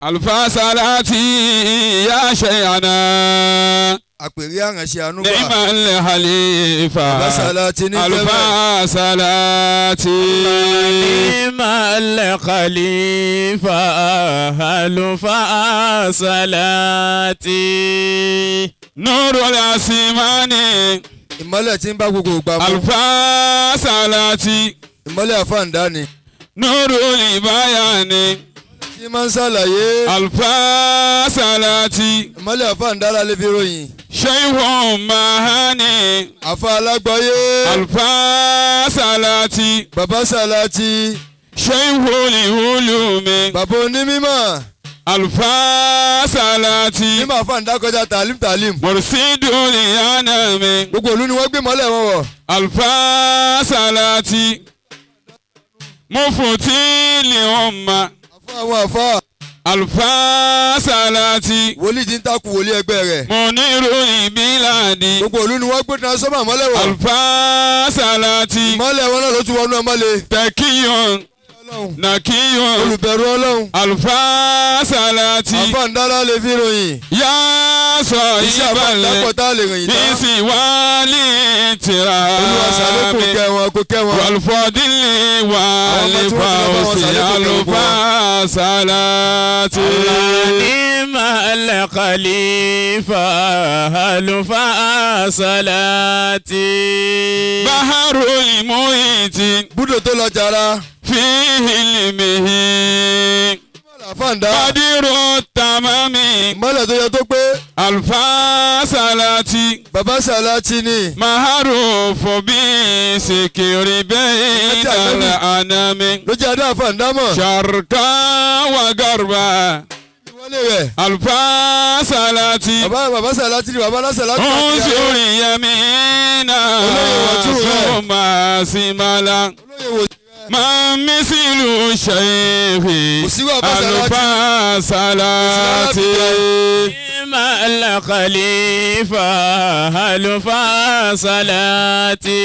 Alfasalati ya shayana. Àpèrè àránṣẹ́ ànúgbà. Ni'mal halifa. Bàbá Sàlátì ní jẹ́bẹ̀. Alfasalati. Ni'mal khalifa Alfasalati. Nurul asimani. Ìmọ́lẹ̀ tí ń bá gbogbo ìgbà mu. Alfasalati. Ìmọ́lẹ̀ àfàǹdá ni. Nurul bayani. Tí máa ń ṣàlàyé. Alfasalati. Ìmọ́lẹ̀ àfàǹdá la lè fi ròyìn. Shaykhun mahani. Àfa alágbọ́yé. Alfasalati. Bàbá Sàlátì. Shaykhul ulumi. Bàbá onímọ̀. Alfasalati. Mímọ̀ àfàǹdá kọjá tàlím tàlím. Mursidul anami. Gbogbo ìlú ni wọ́n gbé mọ́lẹ̀ wọn wọ̀. Alfasalati. Mufti li umma. Àfa àwọn àfa. Alfasalati. Wòlíì tí ń takù wòlíì ẹgbẹ́ rẹ̀. Munirul biladi. Gbogbo ìlú ni wọ́n gbé transformer mọ́lẹ̀ wọ̀. Alfasalati. Ìmọ́lẹ̀ wọn náà ló tún wọnú ọmọlẹ̀. Takiyun. Ọlọ́run. Nakiyun. Olùbẹ̀rù Ọlọ́run. Alfasalati. Àfàǹdá la lè fi ròyìn. Ya sọ Iṣẹ́ àfàǹdá ìbàlẹ̀. pọ̀ tá a lè ròyìn tán. Bísí wálé tìrà Olúwa ṣàlékún mi. kẹ́ wọn kó kẹ́ wọn. Wàlúfọ̀dílé Àwọn ọmọ tí wọ́n ti lọ bá wọn wàlífàwọ̀sì ṣàlékún kẹ́ gbogbo wọn. Alfasalati. Ni'mal khalifa Alfasalati. Baharu limuhiti Búdò tó lọ jara. fi ilmihi. Àfàǹdá. Badiru tamami. Ìmọ́lẹ̀ tó yẹ tó pé. Alfasalati. Bàbá Sàlátì ni. Maharufu bi sikiri bayna al-anami. Ló jẹ́ adá àfàǹdá mọ̀. Sharka wa garba. Ìwọlé rẹ̀. Alfasalati. Bàbá bàbá Sàlátì ni bàbá Sàlátì. Unsuri yamina Olóyè wọ̀tún rẹ̀. summa simala. Olóyè wò sí rẹ̀. Ma misilu shaykhi Kò sí bàbá Sàlátì. Alfasalati. Ni'mal khalifa Alfasalati.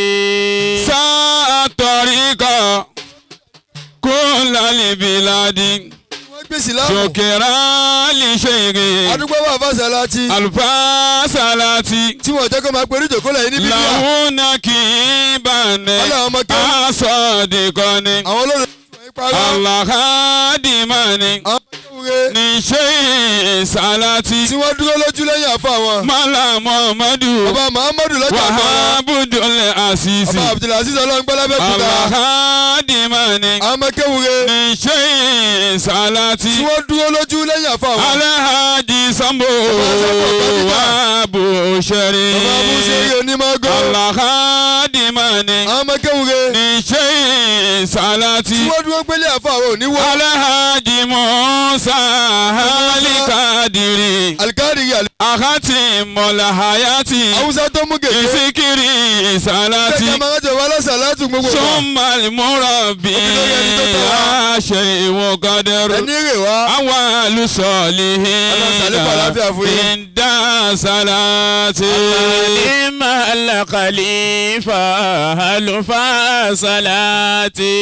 Sa'a tariqa kulla libiladi. Wọ́n gbé sílámù. Shukra li shaykhi Adúgbò bàbá Sàlátì. Alfasalati. Tí wọ́n jẹ́ kó máa perí ìjòkó lẹ́yìn ní bíbíà. Lahuna kibane Ọlọ́run ọmọ kéwù. asadiqani. Àwọn olórí tí wọ́n parọ́. Alahadimani. Àwọn ọmọ kéwù rẹ̀. Ní ṣe Salati. Tí wọ́n dúró lójú lẹ́yìn àfa wọn. Mala Muhammadu. Bàbá Muhammadu lọ́jà àgbọ̀rọ̀. Wahabudul Asisi. Bàbá Abdulaziz Ọlọ́ngbọ́lábẹ́kúta. Alahadimani. Àwọn ọmọ kéwù rẹ̀. Ní ṣe Salati. Tí wọ́n dúró lójú lẹ́yìn àfa wọn. Alhaji Sambo. Wabu Sheri. Bàbá Abúṣeré onímọ̀gọ́. Alahadimani. Àwọn ọmọ kéwù rẹ̀. Ní ṣe Salati. Tí wọ́n dúró gbélé àfa àwọn òní wọ́. Alhaji Musa Alikadiri. Alikari yàrá. Ahati Mọ̀láhayati. Awúsá tó mú gègé. Ìsíkiri Salati. Kẹ́kẹ́ máa ń jẹ wàhálà sàlátù gbogbo wa. Summa al-murabbi aṣẹ ìwọ̀n kọ́dẹ̀rù. Ẹni rè wá. Àwọn alùsọ̀lìhìn Ọlọ́run ṣàlékún àlàáfíà fún yín. ìdá Salati. Ni'mal khalifa Alfasalati.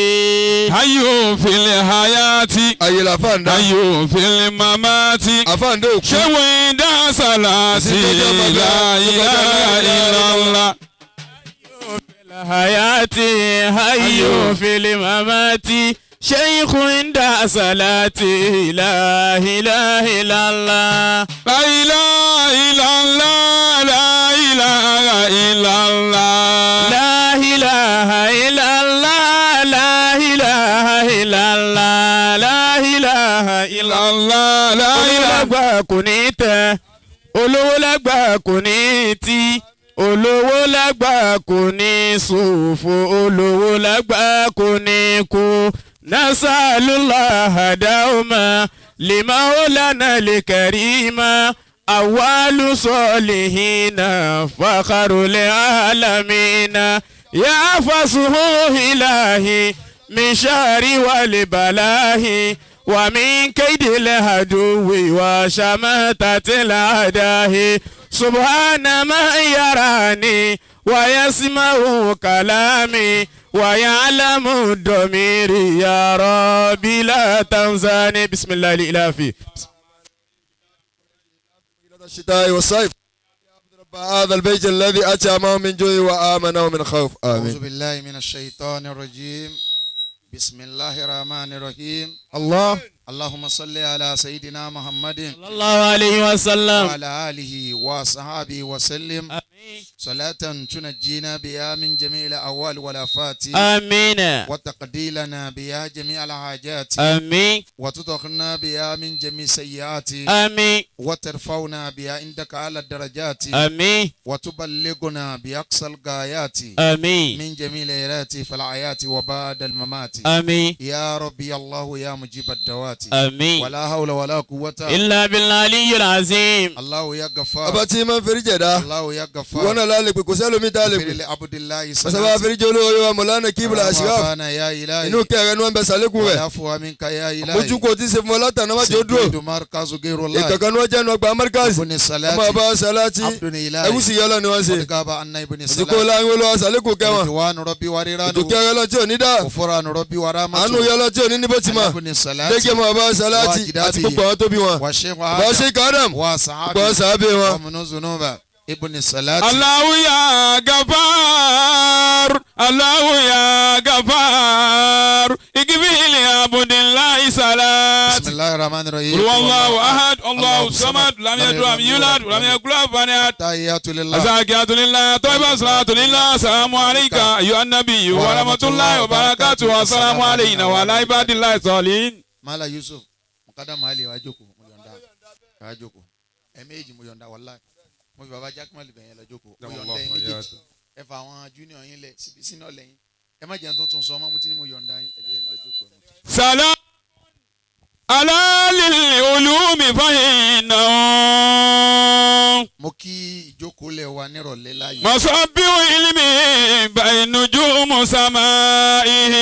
Hayyu fil hayati. Àyè làfàǹdá. Hayyu fil mamati. Àfàǹdá òkú. Ṣé wọ́n dá Salati? La ilaha illallah. Hayati hayyu fil mamati. Shaykhu inda salati la ilaha illallah. La ilaha illallah, la ilaha illallah. La ilaha illallah, la ilaha illallah, la ilaha illallah. Illallah, la Olówó ilaha. lágbà kò ní tẹ, olówó lágbà kò ní tí, olówó lágbà kò ní ṣòfò, olówó lágbà kò ní kú. Nasalullah dauma limaulana likarima awalu solihina fakharul alamina ya fasuhu ilahi min shari wal balahi wa min kaidil haduwi wa shamatatil adahi subhana man yarani wa yasma'u kalami ويعلم الضمير يا ربي لا تنساني بسم الله الإلافي الشتاء والصيف رب هذا البيت الذي أتى معه من جوع وآمنه من خوف أعوذ آمين بالله من الشيطان الرجيم بسم الله الرحمن الرحيم الله اللهم صل على سيدنا محمد صلى الله عليه وسلم وعلى آله وصحبه وسلم آمين صلاة تنجينا بها من جميع الأهوال والآفات آمين وتقضي لنا بها جميع الحاجات آمين وتطهرنا بها من جميع السيئات آمين وترفعنا بها عندك على الدرجات آمين وتبلغنا بأقصى الغايات آمين من جميع الخيرات في الحياة وبعد الممات آمين يا ربي الله يا مجيب الدعوات آمين ولا حول ولا قوة إلا بالعلي العظيم الله يا ọba غفار tí máa ń ferí jẹ̀dá الله يا wọn غفار náà lálẹ́ pé kò sẹ́lómi tá a lè اغفر pè لعبد الله ọ̀sẹ̀ bá صلاة ferí jẹ́ olówó wa mọ̀lánà kíbla àṣíraf ربنا يا إلهي inú kẹrẹ ni wọ́n bẹ sàlékún rẹ̀ والعفو منك يا إلهي ojú kò tí ì ṣe fún ọ látàná má jẹ́ ó dúró سيد مركز غير الله ìkọ̀kan ni wọ́n jẹ́ nu ọgbà amẹ́ríkàsì ابن الصلاة ọmọ ọba sàláàtì عبد إلهي ẹgúsì yọlọ ni wọ́n ṣe قد غاب عنا ابن òsìkò الصلاة láàrin olówó sàlékún kẹwọn رضوان ربي ورضوانه òtòkè ẹrẹ lọ tí ò ní dá غفران ربي àánú ورحمته yọlọ tí ò ní ní bó ti mọ ابن الصلاة lẹ́gẹ̀ mọ ọba sàláàtì àti gbogbo àwọn tó bí wọn والشيخ bá آدم ṣe kádàm gbogbo àwọn وصحابه sàábé wọn. ومن ذنوب ابن الصلاة الله يا غفار الله يا غفار اغفر لعبد الله صلاة بسم الله الرحمن الرحيم قل هو الله أحد الله الصمد لم يلد ولم يولد ولم يكن له كفوا أحد تحيات لله الزاكيات لله طيب الصلاة لله السلام عليك أيها النبي ورحمة الله وبركاته والسلام علينا وعلى عباد الله الصالحين mala yusuf mukadamu ali wá jókòó mo yọ̀ǹda wá jókòó ẹ méjì mo yọ̀ǹda wàláì mo fi baba jackman bẹ̀yẹn lọ jókòó mo yọ̀ǹda ẹ méjèèjì ẹ fa àwọn junior yín lẹ̀ síbi sínú ọ̀lẹ́yìn ẹ má jẹun tuntun sọ ọmọ mo ti ní mo yọ̀ǹda yín ẹ jẹ́ lọ jókòó ẹ mọ̀. سلام على للعلوم فإنه mo kí ìjókòó lẹ̀ wa nírọ̀lẹ́ láàyè مصبح علمي بين نجوم سمائه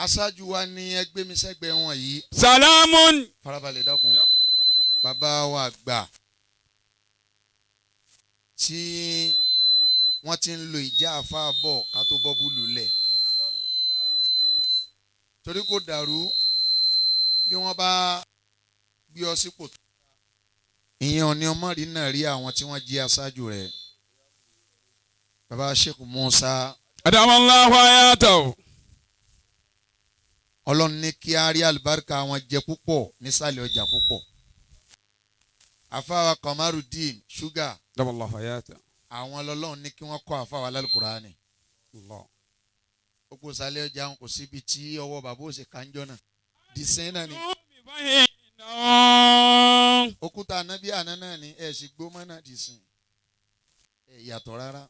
aṣáájú wa ní ẹgbẹ́ mi sẹ́gbẹ́ wọn yìí سلام farabalẹ̀ dákun bàbá wa àgbà tí wọ́n ti ń lo ìjà àfa bọ̀ ká tó bọ́ búlù lẹ̀ torí kò dàrú bí wọ́n bá gbé ọ sípò tó ìyẹn ò ní ọmọ rí náà rí àwọn tí wọ́n jí aṣáájú rẹ̀ bàbá Sheikh Musa أدام الله حياته ọlọ́run ní kí á rí àlùbáríkà wọn jẹ púpọ̀ nísàlẹ̀ ọjà púpọ̀ àfáwà Kamarudeen ṣúgà أدام الله حياته àwọn lọ́lọ́run ní kí wọ́n kọ́ àfáwà lálùkùránì الله gbogbo sàlẹ̀ ọjà wọn kò síbi tí ọwọ́ bàbá òsè kánjọ́ náà dìsẹ́n náà ni فإنه òkúta ànábì àná náà ni ẹ̀ sì gbó mọ́ náà dìsẹ́n ẹ̀ yàtọ̀ rárá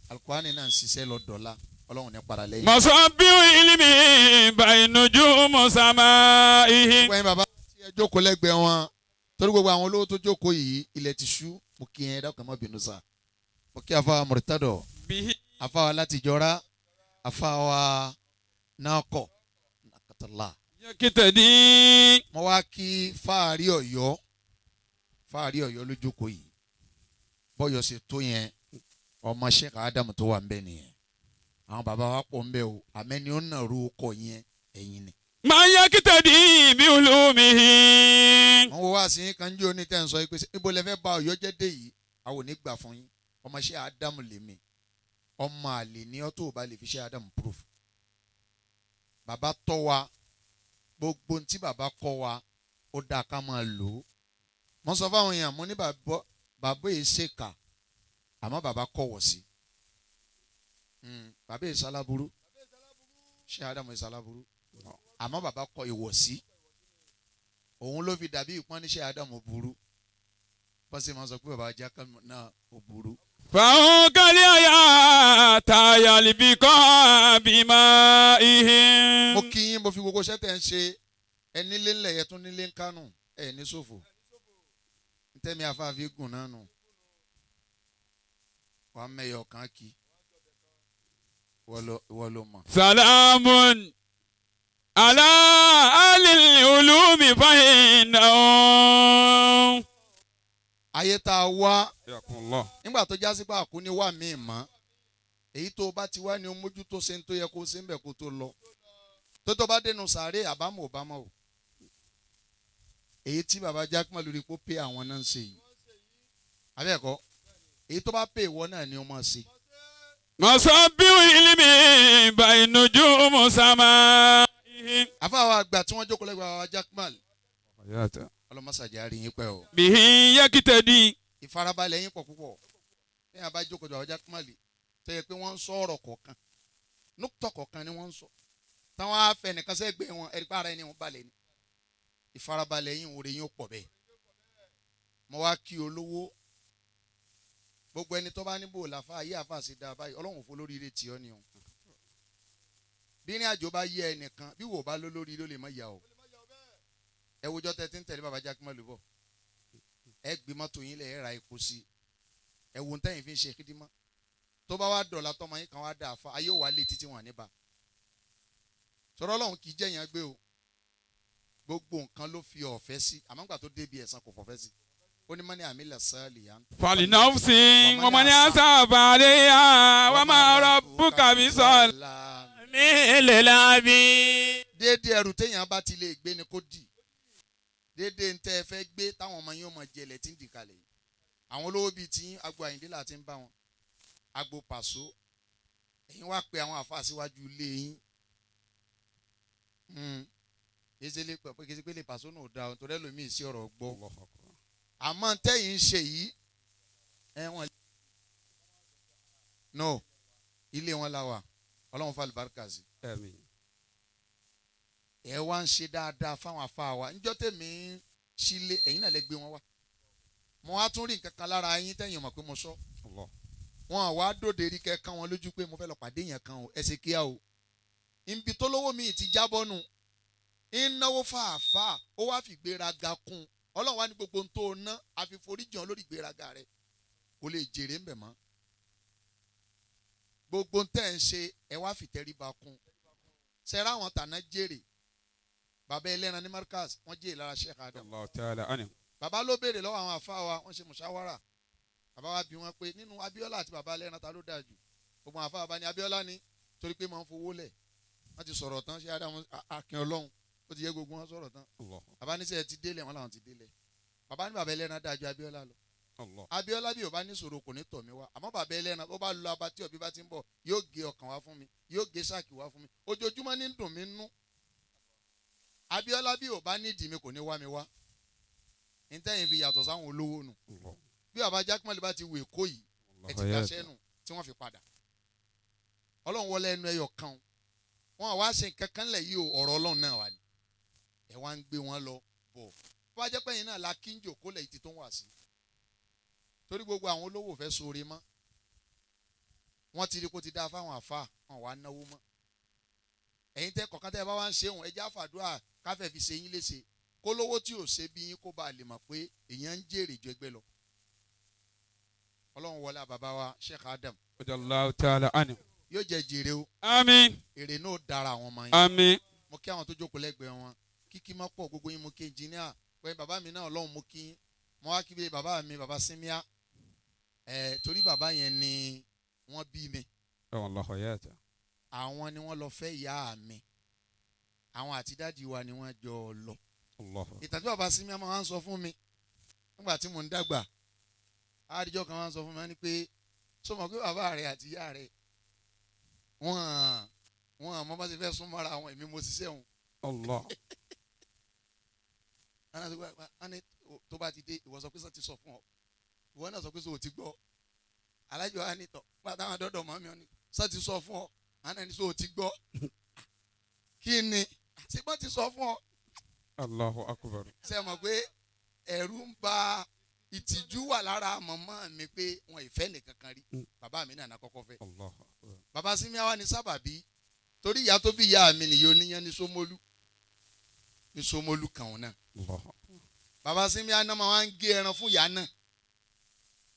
alukurani náà ń ṣiṣẹ́ lọ dọ̀la ọlọ́run ní para lẹ́yìn. مصبح علمي بين نجوم سمائه gbogbo ẹ̀yin bàbá tí ẹ jókòó lẹ́gbẹ̀ẹ́ wọn torí gbogbo àwọn olówó tó jókòó yìí ilẹ̀ ti ṣú mo kí ẹ dákun ẹ má bínú sá mo kí afáwa mọ̀rítàdọ̀ به afáwa látìjọra afáwa nákọ̀ nàkàtàlá يقتدي mo wá kí fáàrí Ọ̀yọ́ fáàrí Ọ̀yọ́ ló jókòó yìí bọ́yọ̀ ṣe tó yẹn ọmọ Sheikh Adam tó wà ń bẹ nìyẹn àwọn bàbá wa pọ̀ ń bẹ o àmẹ́ni ó nàró ọkọ̀ yẹn ẹ̀yìn ni. من يقتدي بعلومه wọ́n wo wá sí kan jí oní tẹ́ ń sọ yìí pé ṣé ibo lẹ fẹ́ ba Ọ̀yọ́ jẹ́ dé yìí àwọn ò ní gbà fún yín ọmọ Sheikh Adam lèmi ọmọ àlè ní ọ́ tó o bá lè fi Sheikh Adam proof. Bàbá tọ́ wa gbogbo ohun tí bàbá kọ́ wa ó dáa ká máa lò ó. Mo sọ fáwọn èèyàn mo ní bàbá yìí ṣèkà àmọ́ bàbá kọ̀wọ̀ sí. Bàbá yìí ṣaláburú Sheikh Adam yìí ṣaláburú àmọ́ bàbá kọ ìwọ̀ sí. Òun ló fi dàbí ìpọ́n ní Sheikh Adam burú bọ́sẹ̀ máa sọ pé bàbá Jákàmù náà ò burú. فوق الحياة يلبقى بمائه Mo kí yín mo fi gbogbo iṣẹ́ tẹ̀ ń ṣe ẹ nílé ńlẹ̀ yẹn tún nílé ń kánú ẹ ní ṣòfò ntẹ́mi afáàfin gùn náà nù wàá mẹ́yọ̀ kan kí ìwọ ló mọ̀. سلام على أهل العلوم فإنهم Ayé tá a wá حياكم الله nígbà tó já sí pé àkúní wà míì mọ́ Èyí tó o bá ti wá ní o mójútó ṣe ń tó yẹ kó o ṣe ń bẹ̀ kó o tó lọ. Tó bá dénú sàárè àbámọ̀ òbámọ̀ o. Èyí tí baba Jákèmá lórí kó pé àwọn náà ń ṣe yìí. Abẹ́ẹ̀kọ́ èyí tó bá pé ìwọ náà ni o máa ṣe. Masabiu ilimi bainujumu sama. Àfáà àgbà tí wọ́n jókòó lẹ́gbẹ̀ẹ́ baba Jákèmá ọlọ́mọṣàjà rí yín pẹ́ o. Bihi yakitadi. Ìfarabalẹ̀ yín pọ̀ púpọ̀. Bí a bá jókòó baba Jákèmá tó yẹ pé wọ́n ń sọ ọ̀rọ̀ kọ̀ọ̀kan núktọ̀ kọ̀ọ̀kan ni wọ́n ń sọ. Táwọn afẹ́ nìkan sẹ́gbẹ̀ẹ́ wọn ẹ̀rí pààrọ̀ ẹni wọn balẹ̀ ni. Ìfarabalẹ̀ yín òre yín ó pọ̀ bẹ́ẹ̀. Mo wá kí olówó gbogbo ẹni tó bá níbò làfà ayé àfà sí dáa báyìí ọlọ́run fún olóríire tì ọ́ ni o. Bí ní àjò bá yẹ ẹnìkan bí wò bá lólórí ló lè má yà o. Ẹ wojọ́ tẹ ti ń tẹ̀lé baba Jákèmá lùbọ̀. Ẹ gbé mọ́tò yín lẹ̀ ẹ ra epo sí i. Ẹ wo ntẹ́yìn fi ń ṣe kídímọ́. Tó bá wá dọ̀la tọmọ yín kan wá dà fa ayé wà lè títí wọn níbà. Sọ̀rọ̀ ọlọ́run kì í jẹ́ yẹn gbé o. Gbogbo nǹkan ló fi ọ̀fẹ́ sí àmọ́ nígbà tó débi ẹ̀san kò fọ̀fẹ́ sí. Ó ní mọ́ni àmì lẹ́sẹ̀ lè yá. Falinafsi wamani asabaleya wama rabbuka bisol. Lil-abi. Déédéé ẹrù téèyàn bá ti lè gbé ni kó dì. Déédéé ntẹ́ ẹ fẹ́ gbé táwọn ọmọ yín ó mọ jẹlẹ̀ tí ń dì kalẹ̀ yìí. Àwọn olówó bíi tí agbo Àyìndé là ti ń bá wọn. Agbo Pàṣọ. Ẹ̀yin wá pe àwọn àfa síwájú ilé yín. Kése pé lè Pàṣọ náà da torí ẹlòmíì sí ọ̀rọ̀ gbọ́. Àmọ́ tẹ́yìn ń ṣe yìí ẹ wọ́n no ilé wọn la wà ọlọ́run fa àlùbáríkà sí. Ẹ wá ń ṣe dáadáa fáwọn afá wa níjọ́ tèmi ń sílé ẹ̀yin náà lè gbé wọn wá. Mo wá tún rí nǹkan kan lára yín tẹ́yìn mọ̀ pé mo sọ. Wọn wá dòde rí kẹ́ kán wọn lójú pé mo fẹ́ lọ pàdé yẹn kan o ẹ ṣe kíá o. Ibi tó lówó mi ti jábọ́ nù ń náwó fàáfàá ó wá fi gbéraga kún. Ọlọ́run wá ní gbogbo ohun tó o ná àfi foríjìn lórí ìgbéraga rẹ kò lè jèrè ń bẹ̀ mọ́. Gbogbo tẹ́ ń ṣe ẹ wá fìtẹríba kún. Sẹ́ra àwọn tàná jèrè. Bàbá ẹlẹ́ran ní Markaz wọ́n jèrè lára Sheikh Adam. Bàbá ló béèrè lọ́wọ́ àwọn àfa wa wọ́n ṣe mùsáwárà. Bàbá wa bi wọ́n pé nínú Abíọ́lá àti bàbá ẹlẹ́ran ta ló dáa jù. Gbogbo àwọn àfa wa bá ní Abíọ́lá ni torí pé máa ń fowó lẹ̀. Wọ́n ti sọ̀rọ̀ tán Sheikh Adam Akin Ọlọ́run ó ti yẹ gbogbo wọn sọ̀rọ̀ tán. Bàbá ní sẹ́ ti délẹ̀ wọn làwọn ti délẹ̀. Bàbá ní bàbá ẹlẹ́ran dáa ju Abíọ́lá lọ. Abíọ́lá bí o bá ní sọ̀rọ̀ kò ní tọ̀ mí wá. Àmọ́ bàbá ẹlẹ́ran ó bá lọ abatí ọ̀bí bá ti ń bọ̀ yóò gé ọkàn wá fún mi yóò gé sáàkì wá fún mi ojoojúmọ́ ní dùn mí nú. Abíọ́lá bí o bá nídìí mi kò ní wá mi wá. Ntẹ́yìn fi yàtọ̀ sáwọn olówó nù. Bí bàbá Jákèmá bá ti wò Èkó yìí ẹ ti daṣẹ́ nù tí wọ́n fi padà. Ọlọ́run wọlé ẹnu ẹyọ kan wọn wá ṣe nǹkan kan lẹ̀ yìí o ọ̀rọ̀ Ọlọ́run náà wà ní. Ẹ wá ń gbé wọn lọ bọ̀. Bó bá jẹ́ pé ẹ̀yin náà la kí ń jòkó lẹ̀ yìí ti tó ń wà sí. Torí gbogbo àwọn olówó fẹ́ sóore mọ́. Wọ́n ti rí kó ti dá fáwọn àfa wọn wá náwó mọ́. Ẹ̀yin tẹ́ kọ̀ọ̀kan tẹ́ ẹ bá wá ń ṣe òun ẹjẹ́ àfàdúrà káfẹ́ fi ṣe yín léṣe. Kó lówó tí ò ṣe bí yín kó bá lè mọ̀ pé èèyàn ń jèrè ju ẹgbẹ́ lọ. Ọlọ́run wọlé bàbá wa Sheikh Adam. Allahu ta'ala anhu. Yóò jẹ jèrè o. Àmín. Èrè náà dára àwọn ọmọ yín. Àmín. Mo kí àwọn tó jókòó lẹ́gbẹ̀ẹ́ wọn. Kíkí má pọ̀ gbogbo yín mo kí ẹnjìníà pé bàbá mi náà Ọlọ́run mo kí mo wá kí bí bàbá mi bàbá Símíà ẹ̀ torí bàbá yẹn ni wọ́n bí mi. Àwọn ni wọ́n lọ fẹ́ ìyá mi. Àwọn àti dáàdi wa ni wọ́n jọ lọ. Ìtàn tí bàbá Símíà máa ń sọ fún mi nígbà tí mò ń dàgbà àdìjọ kan máa ń sọ fún mi wọ́n ní pé sọ ma pé bàbá rẹ àti ìyá rẹ wọ́n àmọ́ bá ti fẹ́ sún mọ́ra àwọn èmi mo ṣiṣẹ́ òun. Allah. Tó bá ti dé ìwọ sọ pé sọ ti sọ fún ọ ìwọ náà sọ pé sọ ò ti gbọ́ alájọ wa ni tọ pátá àwọn dọdọ mọ mi ọ ni sọ ti sọ fún ọ àná ni sọ ò ti gbọ́ kí ni ṣé ti sọ fún ọ. Allahu akbar. Ṣé ẹ mọ̀ pé ẹ̀rù ń bà ìtìjú wà lára màmá mi pé wọn ìfẹ́ nìkan kan rí bàbá mi náà kọ́kọ́ fẹ́. Allahu akbar. Bàbá Símíà wà ní sábàbí torí ìyá tó bí ìyá mi nìyí oníyàn ní Ṣómólú ní Ṣómólú kan náà. Bàbá Símíà náà máa ń gé ẹran fún ìyá náà.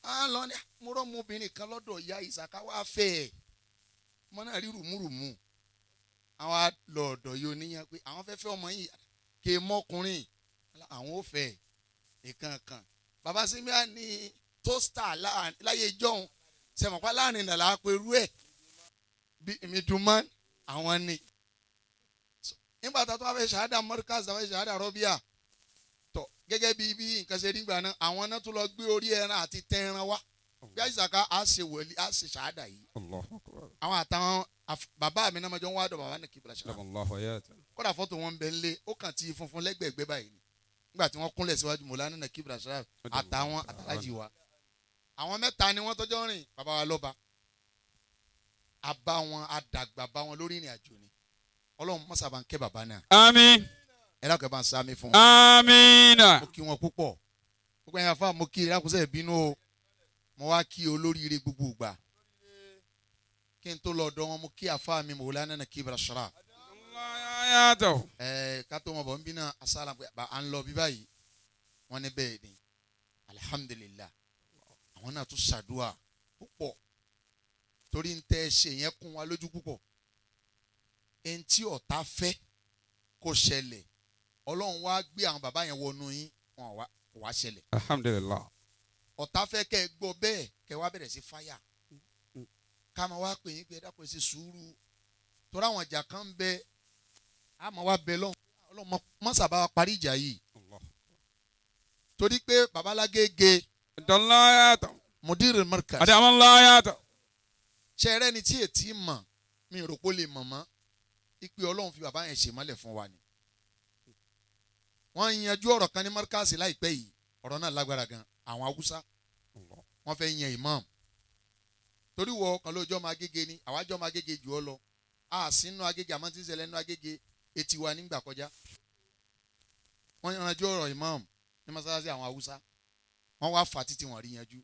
Á lọ ní mo rọ́ ọmọbìnrin kan lọ́dọ̀ ìyá Ìsàká wá fẹ́ ẹ̀ ọmọ náà rí rùmúrùmú. Àwọn lọ ọ̀dọ̀ yìí oníyàn pé àwọn fẹ́ fẹ́ ọmọ yìí ké mọ́kùnrin àwọn ò fẹ́ ìkan kan. Bàbá Símíà ní tóstà láyé ìjọ́un sẹ̀mọ̀pá láàrin nàlá pẹ̀lú ẹ̀. Bí middleman àwọn ni. Nígbà tá a tó wá fẹ́ ṣahada Markaz, tá a fẹ́ ṣahada Rọ́bíà tọ̀, gẹ́gẹ́ bí bí nǹkan ṣe rí gbà náà, àwọn náà tún lọ gbé orí ẹran àti tẹ ẹran wá bí àṣìṣàká á ṣe wọlé á ṣe ṣahada yìí. Allahu akbar. Àwọn àtàwọn bàbá mi náà máa jọ ń wá dọ̀ bàbá ní kíbla ṣáà. Allahu hayata. Kódà fọ́tò wọn bẹ ńlé, ó kàn ti funfun lẹ́gbẹ̀ẹ́gbẹ́ báyìí ni nígbà tí wọ́n kúnlẹ̀ síwájú Mọ̀lánà ní kíbla ṣáà àtàwọn àtàlájì wa. Àwọn mẹ́ta ni wọ́n tọ́jọ́ rìn bàbá wa lọ́ba. A bá wọn, a dàgbà bá wọn lórí ìrìn àjò ni. Ọlọ́run mọ́sàbà ń kẹ́ bàbá náà. Àmín. Ẹ dákun, ẹ bá ń sámi fún wọn. Àmín. Mo kí wọn púpọ̀. Gbogbo ẹ̀yin afá, mo kí ẹ lákòóso ìbínú o. Mo wá kí olóríire gbogbo ìgbà. Kí n tó lọ ọ̀dọ̀ wọn, mo kí afá mi Mọ̀lánà ní kíbla ṣáà. Allahu hayata. Ẹ ká tó wọn bọ̀ ń bí náà asálà pé à ń lọ bí báyìí, wọ́n ní bẹ́ẹ̀ ni, alihamudulilah. Àwọn náà tún ṣàdúà púpọ̀ torí ń tẹ́ ẹ ṣe yẹn kún wa lójú púpọ̀. Ẹni tí ọ̀tá fẹ́ kó ṣẹlẹ̀, Ọlọ́run wá gbé àwọn bàbá yẹn wọnú yín, wọn wá kò wá ṣẹlẹ̀. Alhamdulillah. Ọ̀tá fẹ́ kẹ́ ẹ gbọ́ bẹ́ẹ̀, kẹ́ ẹ wá bẹ̀rẹ̀ sí fáyà, ká máa wá pè yín pé ẹ dákun, ẹ ṣe sùúrù, torí àwọn ìjà kan ń bẹ, á máa wá bẹ lọ́hùn, Ọlọ́run mọ́ sábà wa parí ìjà yìí, torí pé babalágége Allahu hayata. mudir markaz Allahu hayata. ṣe rẹ ni tí ètí mọ̀, mi rò pé ó lè mọ̀ mọ́ ipe Ọlọ́run fi bàbá yẹn ṣèmọ́lẹ̀ fún wa ni. Wọ́n yanjú ọ̀rọ̀ kan ní markaz láìpẹ́ yìí, ọ̀rọ̀ náà lágbára gan. Àwọn Haúsá wọ́n fẹ́ yan imam, torí wọ kan lójọ́ máa gégé ni àwájọ́ máa gégé jù ọ lọ, a sì nínú agége, àmọ́ tí ń ṣẹlẹ̀ nínú agége etí wa nígbà kọjá. Wọ́n yanjú ọ̀rọ̀ imam ní mọ́sálásí àwọn Haúsá, wọ́n wá fà títí wọ́n rí yanjú.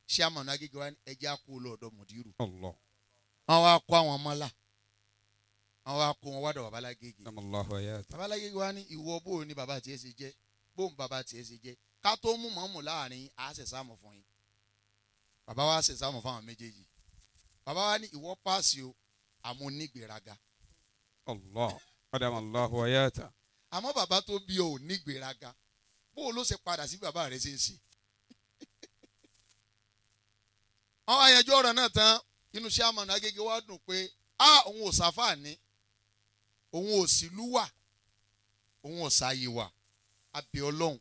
Ṣíàmọ̀nù agége wa ní ẹjẹ́ á kó lọ ọ̀dọ̀ mùdírù. Allah. Wọ́n wá kó àwọn mọ́là, wọ́n wá kó wọn wádọ̀ babalágége. Allahu hayata. Babalágége wa ní ìwọ bó ni bàbá tiẹ̀ ṣe jẹ́, bó ń bàbá tiẹ̀ ṣe jẹ́, ká tó mú mọ́mù láàrin á ṣe sáàmù fún yín. Bàbá wa ṣe sáàmù fáwọn méjèèjì. Bàbá wa ní ìwọ páàsì o, àmọ́ onígbèraga. Allah. Allahu hayata. Àmọ́ bàbá tó bí o ò nígbèraga, bó o ló ṣe padà sí bàbá rẹ̀ ṣe ń ṣe. Àwọn àyànjú ọ̀rọ̀ náà tán, inú sàmọ̀nà agége wa dùn pé a òun ò sáfàní, òun ò sí lúwà, òun ò sáyé wa, àbí Ọlọ́run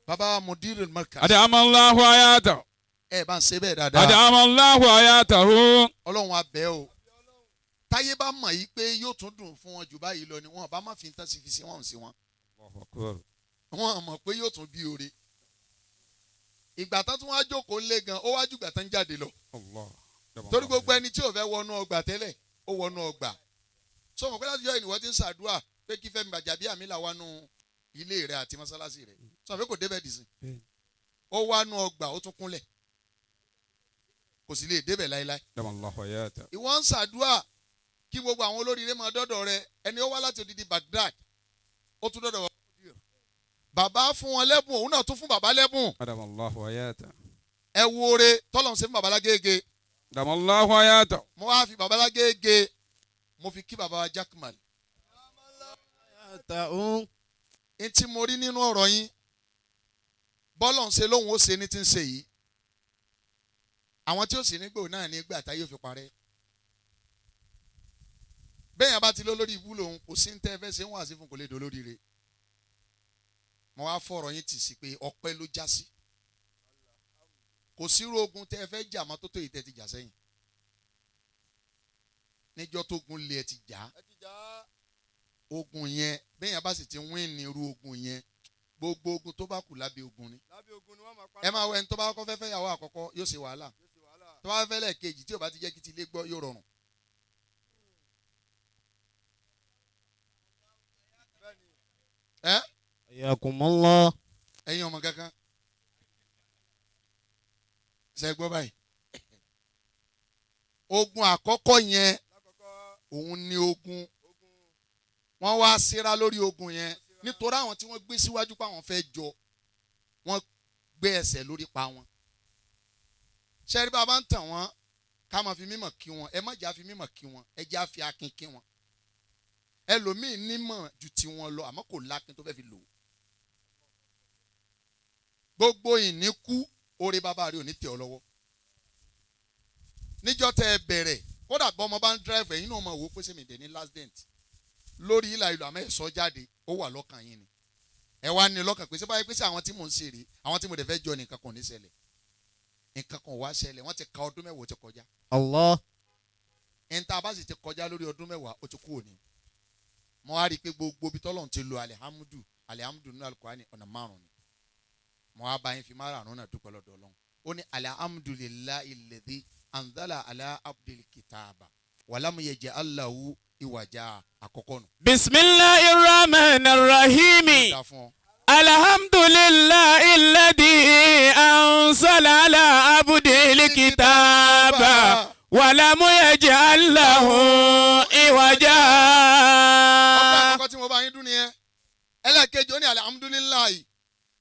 bàbá wa mudir markaz. Allahu hayata. Ẹ bá ń ṣe bẹ́ẹ̀ dáadáa. Allahu hayatahu. Ọlọ́run abẹ́ o. Táyé bá mọ̀ yìí pé yóò tún dùn fún wọn jù báyìí lọ ni wọn bá má fi tán sí fi sí wọn sí wọn. Allahu akbar. Wọn mọ̀ pé yóò tún bí oore. Ìgbà tán tún wá jókòó lé gan, ó wá jù gbà tán jáde lọ. Allah. Torí gbogbo ẹni tí ò fẹ́ wọnú ọgbà tẹ́lẹ̀, ó wọnú ọgbà. Sọ mọ̀ pé láti jọ ìnìwọ́ ti ń ṣàdúrà pé kí Fẹ́mi Gbàjàbíàmílà wánú ilé rẹ̀ àti mọ́sálásí rẹ̀. Sọ pé kò débẹ̀ dì sí. Ó wánú ọgbà, ó tún kúnlẹ̀. Kò sì lè débẹ̀ láéláé. Allahu hayata. Ìwọ ń ṣàdúrà kí gbogbo àwọn olóríire máa dọ́dọ̀ rẹ, ẹni ó wá láti odidi Baghdad, ó tún dọ́dọ̀ bàbá fún wọn lẹ́bùn, òun náà tún fún bàbá lẹ́bùn. Allahu hayata. Ẹ wo oore tọ́lọ̀ ń ṣe fún bàbá lágége. Allahu hayata. Mo wá fi bàbá lágége, mo fi kí bàbá wa Jakmal. N tí mo rí nínú ọ̀rọ̀ yín, bọ́lọ̀ ń ṣe lóhùn ó ṣe ní ti ń ṣe yìí. Àwọn tí ó sì nígbò náà ní gbà táyé fi parẹ́. Bẹ́ẹ̀ yẹn bá ti lọ lórí ibú lòun, kò sí ń tẹ́ fẹ́ ṣe ń wà sí fún, kò lè dò lórí rẹ̀. Mo wá fọ̀rọ̀ yín tì sí pé ọpẹ́ ló já sí. Kò sírú ogun tẹ́ ẹ fẹ́ jà mọ́ tó tó yìí tẹ́ ti jà sẹ́yìn. Níjọ́ tó gun lé ẹ ti jà. Ogun yẹn, bẹ́ẹ̀ yẹn bá sì ti wín ní irú ogun yẹn, gbogbo ogun tó bá kù lábẹ́ ogun ni. Ẹ máa wọ ẹni tó bá kọ́kọ́ fẹ́ fẹ́ yàwó àkọ́kọ́, yóò ṣe wàhálà. Tó bá fẹ́ lẹ́ẹ̀kejì, tí ò bá ti jẹ́ kí ti ilé gbọ́, yóò rọrùn. Ẹ Ayakumullah. Ẹ̀yin ọmọ kankan ṣe gbọ́ báyìí. Ogun àkọ́kọ́ yẹn òun ni ogun. Wọ́n wá síra lórí ogun yẹn nítorí àwọn tí wọ́n gbé síwájú pé àwọn fẹ́ jọ, wọ́n gbé ẹsẹ̀ lórí pa wọn. Ṣẹ́rí bá a bá ń tàn wọ́n, ká máa fi mímọ̀ kí wọn, ẹ má jà fi mímọ̀ kí wọn, ẹ já fi akin kí wọn. Ẹlòmíì nímọ̀ ju tiwọn lọ, àmọ́ kò lákin tó fẹ́ fi lò ó. Gbogbo ìní kú, oore bàbá rẹ ò ní tẹ̀ ọ́ lọ́wọ́. Níjọ́ tẹ́ ẹ bẹ̀rẹ̀, Kódà bọ́ ọmọ bá ń drive, ẹ̀yin náà mọ̀ wò ó pé sèmi dẹ̀ ní last dent lórí ìlà ìlú, àmọ́ ẹ̀ sọ jáde, ó wà lọ́kàn yín ni. Ẹ wá ní lọ́kàn pé ṣé báyìí pé sí àwọn tí mò ń ṣe rèé, àwọn tí mo dẹ̀ fẹ́ jọ, nìkan kan ò ní ṣẹlẹ̀, nǹkan kan ò wá ṣẹlẹ̀. Wọ́n ti ka ọdún 10 ti kọjá. Allah. Ẹni tá a bá sì ti kọjá lórí ọdún 10, ó ti kú òní. Mo wá rí i pé gbogbo ibi tọ́lọ́run ti lo alihamudu, alihamudu nínú alukurani, ọ̀nà márùn ni. Mo wá bá yín fi márùn náà dúpẹ́ lọ́dọ̀ Ọlọ́run. Ó ní alhamdulillahi alladhi anzala ala abdil kitaba walam yaj'al lahu iwaja, àkọ́kọ́ nù. Bismillahir Rahmanir Rahim. Dá fún ọ. Alhamdulillahi alladhi anzala ala abdil kitaba walam yaj'al lahu iwaja. Ọpẹ́ àkọ́kọ́ tí mo bá yín dún nìyẹn. Ẹlẹ́ẹ̀kejì, ó ní alhamdulillahi,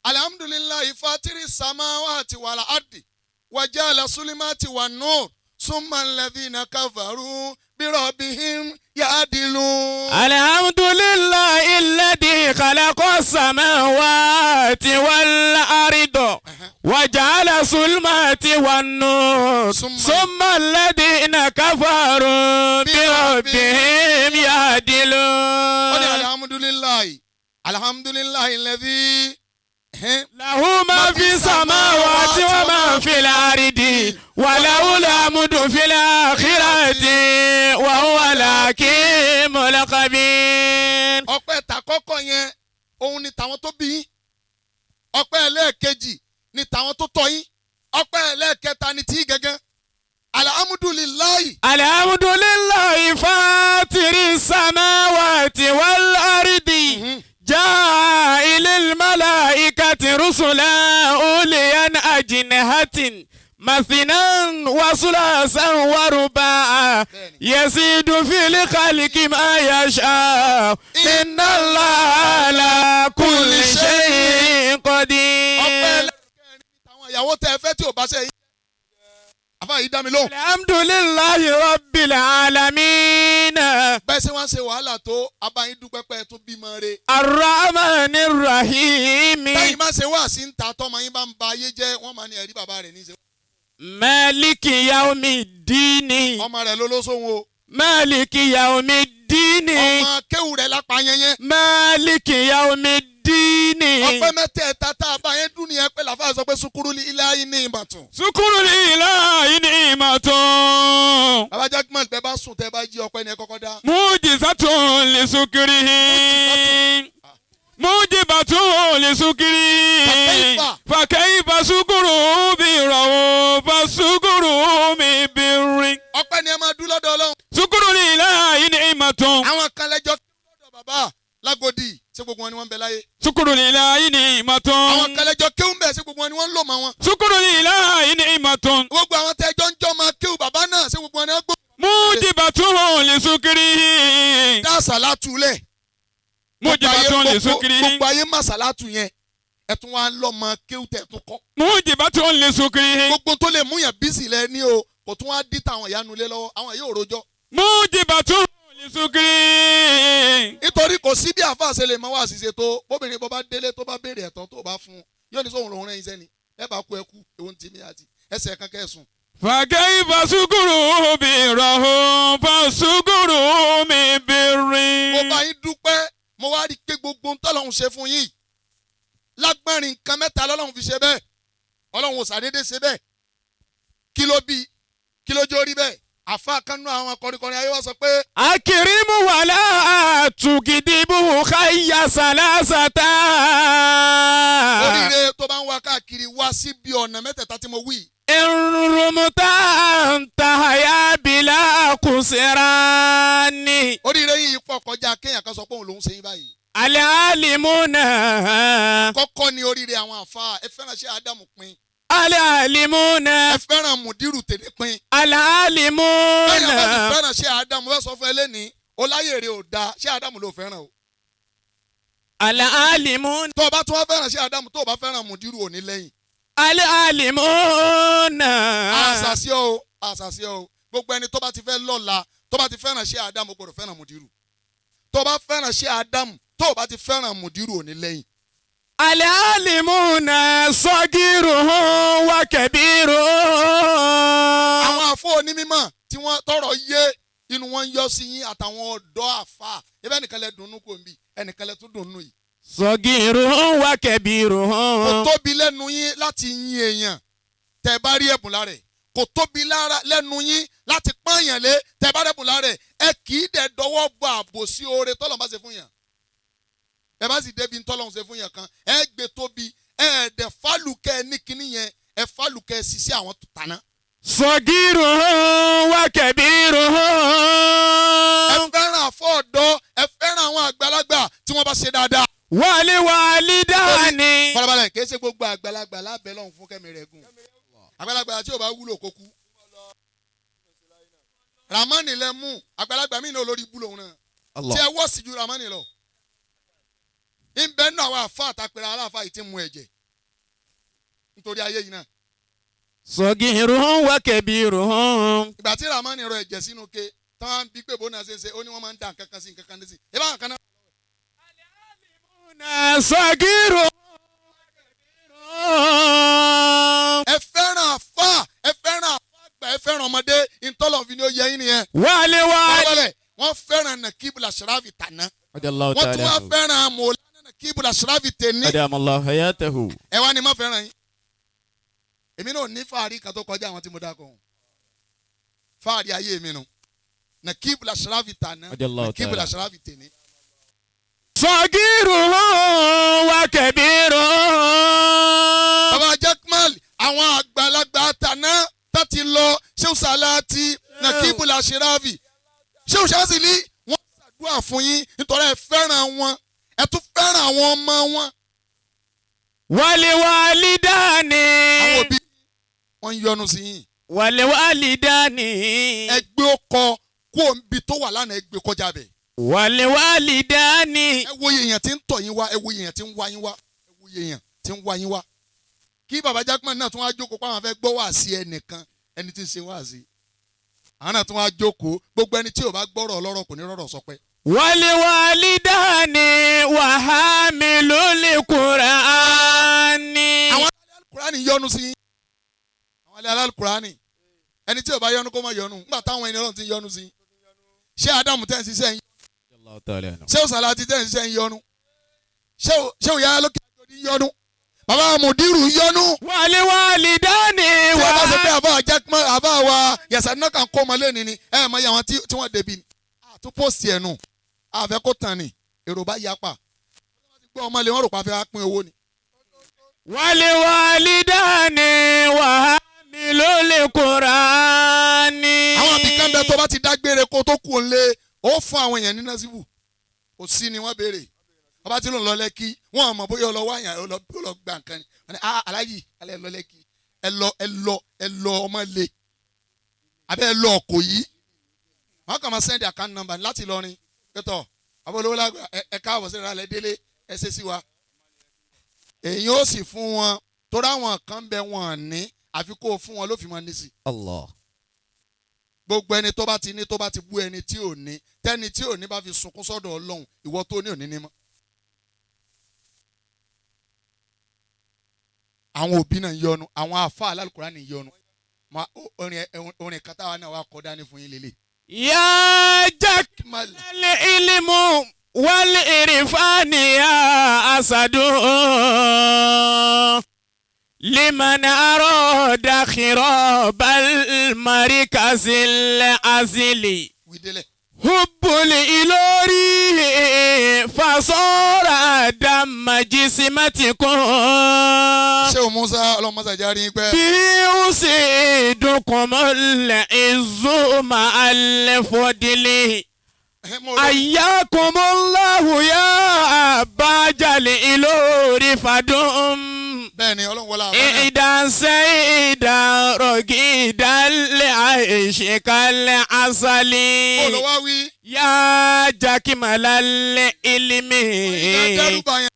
alhamdulillahi fatiri samawati wal ardi wajala sulimati wan nur summa alladhina kafaru birabbihim ya'dilun. Alhamdulillahi alladhi khalaqa samawati wal arda waja'ala sulmati wan nur summa alladhina kafaru bi rabbihim ya'dilun. Ó ní alhamdulillahi, alhamdulillahi alladhi lahu ma fi samawati wa ma fil ardi wa lahu alhamdu fil akhirati wa huwa al-hakimul khabir. Ọpẹ́ tàkọ́kọ́ yẹn, òun ni tàwọn tó bí yín. Ọpẹ́ ẹlẹ́ẹ̀kejì ni tàwọn tó tọ́ yín. Ọpẹ́ ẹlẹ́ẹ̀kẹta ni tí gẹ́gẹ́, alhamdulillahi. Alhamdulillahi fatiri samawati wal ardi ja'ilil malaikati rusula uliyan ajnihatin mathinan wa sulasan wa ruba'a yazidu fil khalqi ma yasha inna Allaha ala kulli shay'in qadir. Ọpẹ́ ẹlẹ́ẹ̀kẹrin ni tàwọn ìyàwó tẹ́ ẹ fẹ́ tí ò bá ṣe yín. Àfa yìí dá mi lóhùn. Alhamdulillahi rabbil alamin. Bẹ́ẹ̀ ṣe wá ń ṣe wàhálà tó abayín dúpẹ́ pẹ́ tó bímọ re. Arrahmanir Rahim. Bẹ́ẹ̀ máa ṣe wá sí ń ta, tọ́mọ yín bá ń ba ayé jẹ́, wọ́n máa ní ẹ̀rí bàbá rẹ̀ ní í ṣe. Maliki yawmiddini. Ọmọ rẹ̀ ló ló sóhun o. Maliki yawmiddini. Ọmọ kéwù rẹ̀ lápá yẹnyẹn. Maliki yawmiddini. Ọpẹ́ mẹ́tẹ̀ẹ̀ta tá a bá yẹn dún nìyẹn, pé làfáà sọ pé sukuru ní ilé ayé ní ìbàtàn. Sukuru lillahi ni'matun. Bàbá Jackman, bẹ́ẹ̀ bá sùn, tẹ́ bá jí, ọpẹ́ ni ẹ kọ́kọ́ dá. Mujizatun li sukrihi. Mujibatun li sukrihi. Fakaifa sukuru birahu fasukuru mi birri. Ọpẹ́ ni ẹ máa dún lọ́dọ̀ Ọlọ́run. Sukuru lillahi ni'matun. Àwọn kan lẹ́jọ́ lọ́dọ̀ bàbá lágòdì, ṣé gbogbo wọn ni wọ́n ń bẹ láyé? Sukuru lillahi Àwọn ni'matun. kan lẹ́jọ́ kéwù ń bẹ, ṣé gbogbo wọn ni wọ́n ń lò mọ́ wọn? Sukuru lillahi ni'matun. Gbogbo àwọn tẹ́jọ́ ń jọ́ máa kéwù bàbá náà, ṣé gbogbo wọn ni wọ́n gbó? Mujibatun li sukrihi. Dá sàlátù lẹ̀. Mujibatun li sukrihi. Gbogbo ayé má sàlátù yẹn, ẹ tún wá lọ́ mọ kéwù tẹ̀ tún kọ́. Mujibatun li sukrihi. Gbogbo tó lè múyàn bísí lẹ ní o, kò tún wá dí táwọn ìyanu lé lọ́wọ́, àwọn yóò rojọ́. Mujibatun li sukrihi. Nítorí kò sí bí àáfàá ṣe lè mọ wá àṣìṣe tó, bóbìnrin bó bá délé, tó bá béèrè ẹ̀tọ́ tó bá fún un, yóò ní sóhun lòun rẹ̀ iṣẹ́ ni. Ẹ bá kú, ẹ kú, èwo ń tì mí àti ẹsẹ̀ kankan ẹ̀sùn. فكيف سكره بره فسكره من بر. Mo bá yín dúpẹ́. Mo wá rí i pé gbogbo ń tọ́lọ́hún ṣe fún yín lágbọ́nrin, nǹkan mẹ́ta lọ́lọ́hún fi ṣe bẹ́ẹ̀. Ọlọ́hun ò ṣàdédé ṣe bẹ́ẹ̀. Kí ló bí? Kí ló jó rí bẹ́ẹ̀? Àfa kanú àwọn kọrinkọrin ayé wa sọ pé Akirimu wala tukidibu khayya salasata. Oríire tó bá ń wá káàkiri, wá síbi ọ̀nà mẹ́tẹ̀ẹ̀ta tí mo wí. Irumuta ntahaya bila kusirani. Oríire yìí pọ̀ kọjá kéèyàn kan sọ pé òun lòún ṣe yín báyìí. Alalimuna. Kọ́kọ́ ni oríire àwọn àfa. Ẹ fẹ́ràn ṣé Ádámù pin. Alalimuna. Ẹ fẹ́ràn mùdírù tèlé pin. Bẹ́ẹ̀ bá sì Alalimuna. fẹ́ràn ṣé Ádámù, fẹ́ sọ fún ẹ lẹ́nìí ó láyè rè ò da, ṣé Ádámù ló fẹ́ràn o. Alalimuna. Tó o bá tún wá fẹ́ràn ṣé Ádámù, tó o bá fẹ́ràn mùdírù, ò ní lẹ́yìn. Alalimuna. Àṣàṣì o, àṣàṣì o. Gbogbo ẹni tó bá ti fẹ́ lọ́la, tó bá ti fẹ́ràn ṣé Ádámù, gbọ́dọ̀ fẹ́ràn mùdírù. Tó o bá fẹ́ràn ṣé Ádámù, tó o bá ti fẹ́ràn mùdírù, ò ní lẹ́yìn. Alalimuna sagiruhum wa kabiruhum. Àwọn àfọ onímọ̀ tí wọ́n tọrọ yé wọ́n ń yọ sí yín àtàwọn ọ̀dọ́ àfa ebe ẹnìkan lẹ dùnnú kò ń bì ẹnìkan lẹ tún dùnnú yìí. صغيرهم وكبيرهم Kò tóbi lẹ́nu yín láti yin èèyàn tẹ́ bá rí ẹ̀bùn lára ẹ̀, kò tóbi lára lẹ́nu yín láti pọ́nyàn lé tẹ́ bá rí ẹ̀bùn lára ẹ̀, ẹ kì í dẹ̀ dọwọ́ bọ àbò sí oore tọ́lọ́run bá ṣe fún yàn. Ẹ bá sì débi tọ́lọ́run ṣe fún yàn kan, ẹ gbé tóbi, ẹ dẹ̀ fálùkẹ́ ní kinní yẹn, ẹ fálùkẹ́ ṣiṣẹ́ àwọn tó tàná. صغيرهم وكبيرهم Ẹ fẹ́ràn àfọ́ ọ̀dọ́, ẹ fẹ́ràn àwọn àgbàlagbà tí wọ́n bá ṣe dáadáa. والوالدان Farabalẹ̀, kì í ṣe gbogbo àgbàlagbà lábẹ́ lọ́hùn fún kẹ́mi rẹ̀ gùn. Àgbàlagbà tí ò bá wúlò kó kú. Ramani lẹ mú àgbàlagbà mí ní olórí ibú lòun náà. Tí ẹ wọ́ sí ju Ramani lọ. Ìbẹ́ nù àwọn àfa àtàpẹ̀rẹ̀ aláfa yìí ti mú ẹ̀jẹ̀. Nítorí ayé yìí náà. صغيرهم وكبيرهم Ìgbà tí Ramani rọ ẹ̀jẹ̀ sínú ke, táwọn bí pé bó náà ṣe ń ṣe, ó ní wọ́n máa ń da nǹkan kan sí nǹkan kan sí. Ìbá nǹkan náà. صغيرهم Ẹ fẹ́ràn àfa, ẹ fẹ́ràn àfa àgbà, ẹ fẹ́ràn ọmọdé, ìtọ́lọ̀ fi ni ó yẹ yín nìyẹn. والوالد Farabalẹ̀, wọ́n fẹ́ràn Nakibul Ashrafi tàná. رضي الله Wọ́n tún تعالى wá عنه fẹ́ràn Mọ̀lánà Nakibul Ashrafi tèní. أدام الله حياته Ẹ wá ní má fẹ́ràn yín. Èmi náà ní fàárí kan tó kọjá àwọn tí mo dákọ̀ ọ̀hún. Fàárí ayé mi nu. Nakibul Ashrafi tàná, رضي الله Nakibul تعالى Ashrafi tèní. صغيرهم وكبيرهم Bàbá Jakmal, àwọn àgbàlagbà tàná tá ti lọ, Shehu Salati, Nakibul Ashrafi, Shehu Shazili, wọ́n ṣàdúrà fún yín nítorí ẹ fẹ́ràn wọn, ẹ tún fẹ́ràn àwọn ọmọ wọn. والوالدان Àwọn òbí wọn ń yọ́nú sí yín. والوالدان Ẹgbẹ́ ọkọ kó o ń bi tó wà lánàá, ẹgbẹ́ kọjá bẹ̀. والوالدان Ẹ wo iye èèyàn tí ń tọ̀ yín wá, ẹ wo iye èèyàn tí ń wá yín wá, ẹ wo iye èèyàn tí ń wá yín wá. Kí bàbá Jackman náà tún wá jókòó pé àwọn fẹ́ gbọ́ wáàsí ẹnìkan, ẹni tí ń ṣe wáàsí. Àwọn náà tún wá jókòó, gbogbo ẹni tí ò bá gbọ́rọ̀ ọlọ́rọ̀ kò ní rọ̀rọ̀ sọ pé. والوالدان وحامل القرآن Àwọn alálùkùránì yọ́nú sí yín. Àwọn alálùkùránì, ẹni tí ò bá yọ́nú kó má yọ́nú, nígbà táwọn ẹni Ọlọ́run ti ń yọ́nú sí yín. Ṣé Ádámù tẹ́ ń ṣiṣẹ́ ń ṣé Òsàlàtì tẹ́ ń ṣiṣẹ́ ń yọ́nú? Ṣé Òyà lókè àjòdì ń yọ́nú? Bàbá Mùdírù ń yọ́nú. والوالدان Tí a bá ṣe pé àbá Jackman àbá wa yàtọ̀ kan kó ọmọ lẹ́ni ni ẹ mọ iye àwọn tí wọ́n débi ni. Àtún pòsì ẹ̀nu àfẹ́ kó tàn ní èrò bá yapa. Wọ́n ti gbọ́ ọmọ lé wọ́n rò pa fẹ́ wá pín owó ni. والوالدان وحامل القرآن Àwọn àbíkan bẹ tó bá ti dágbére kó tó kú òǹlé ó fún àwọn èèyàn ní násìbù. Kò sí ni wọ́n béèrè. Ọba tí ló ń lọ Lẹ́kí, wọ́n mọ̀ bóyá ọlọ́wọ́ àyàn ó lọ gba nǹkan ni. Wọ́n ní ah aláyì alẹ́ lọ Lẹ́kí, ẹ lọ ẹ lọ ẹ lọ ọmọ lé. Àbẹ́ ẹ lọ ọkọ̀ yìí. Wọ́n kàn máa send account number láti Ìlọrin. Pẹ̀tọ̀, àbọ̀ olówó lágbà ẹ káàbọ̀ sí ìrọ̀lẹ́ délé ẹ ṣe sí wa. Èyí ó sì fún wọn torí àwọn kan bẹ wọn ní àfi kó o fún wọn ló fi máa ní sí. Allah. Gbogbo ẹni tó bá ti ní tó bá ti bú ẹni tí ò ní, tẹ́ni tí ò ní bá fi sunkún sọ́dọ̀ Ọlọ́run, ìwọ tó ní òní ní mọ́. Àwọn òbí náà ń yọnu, àwọn àfa alálùkùránì ń yọnu. Orin kan táwa náà wá kọ dání fún yín lélẹ̀. يا جك العلم والعرفان يا أسد لمن أراد خراب المركز الأزلي Wí délẹ̀. حب الإلوري فصار دم جسمتكم Ṣé o Musa ọlọ́mọṣà járe yín pẹ́? بيوسدكم العز مع الفضل حياكم الله يا باج الإلوري فدم Bẹ́ẹ̀ni Ọlọ́run wọlé àbá náà. إذا سيدا رقيدا لعيشك العسل Bó ló wá wí? يا جاكمل العلم Ìdá dẹ́rùbà yẹn.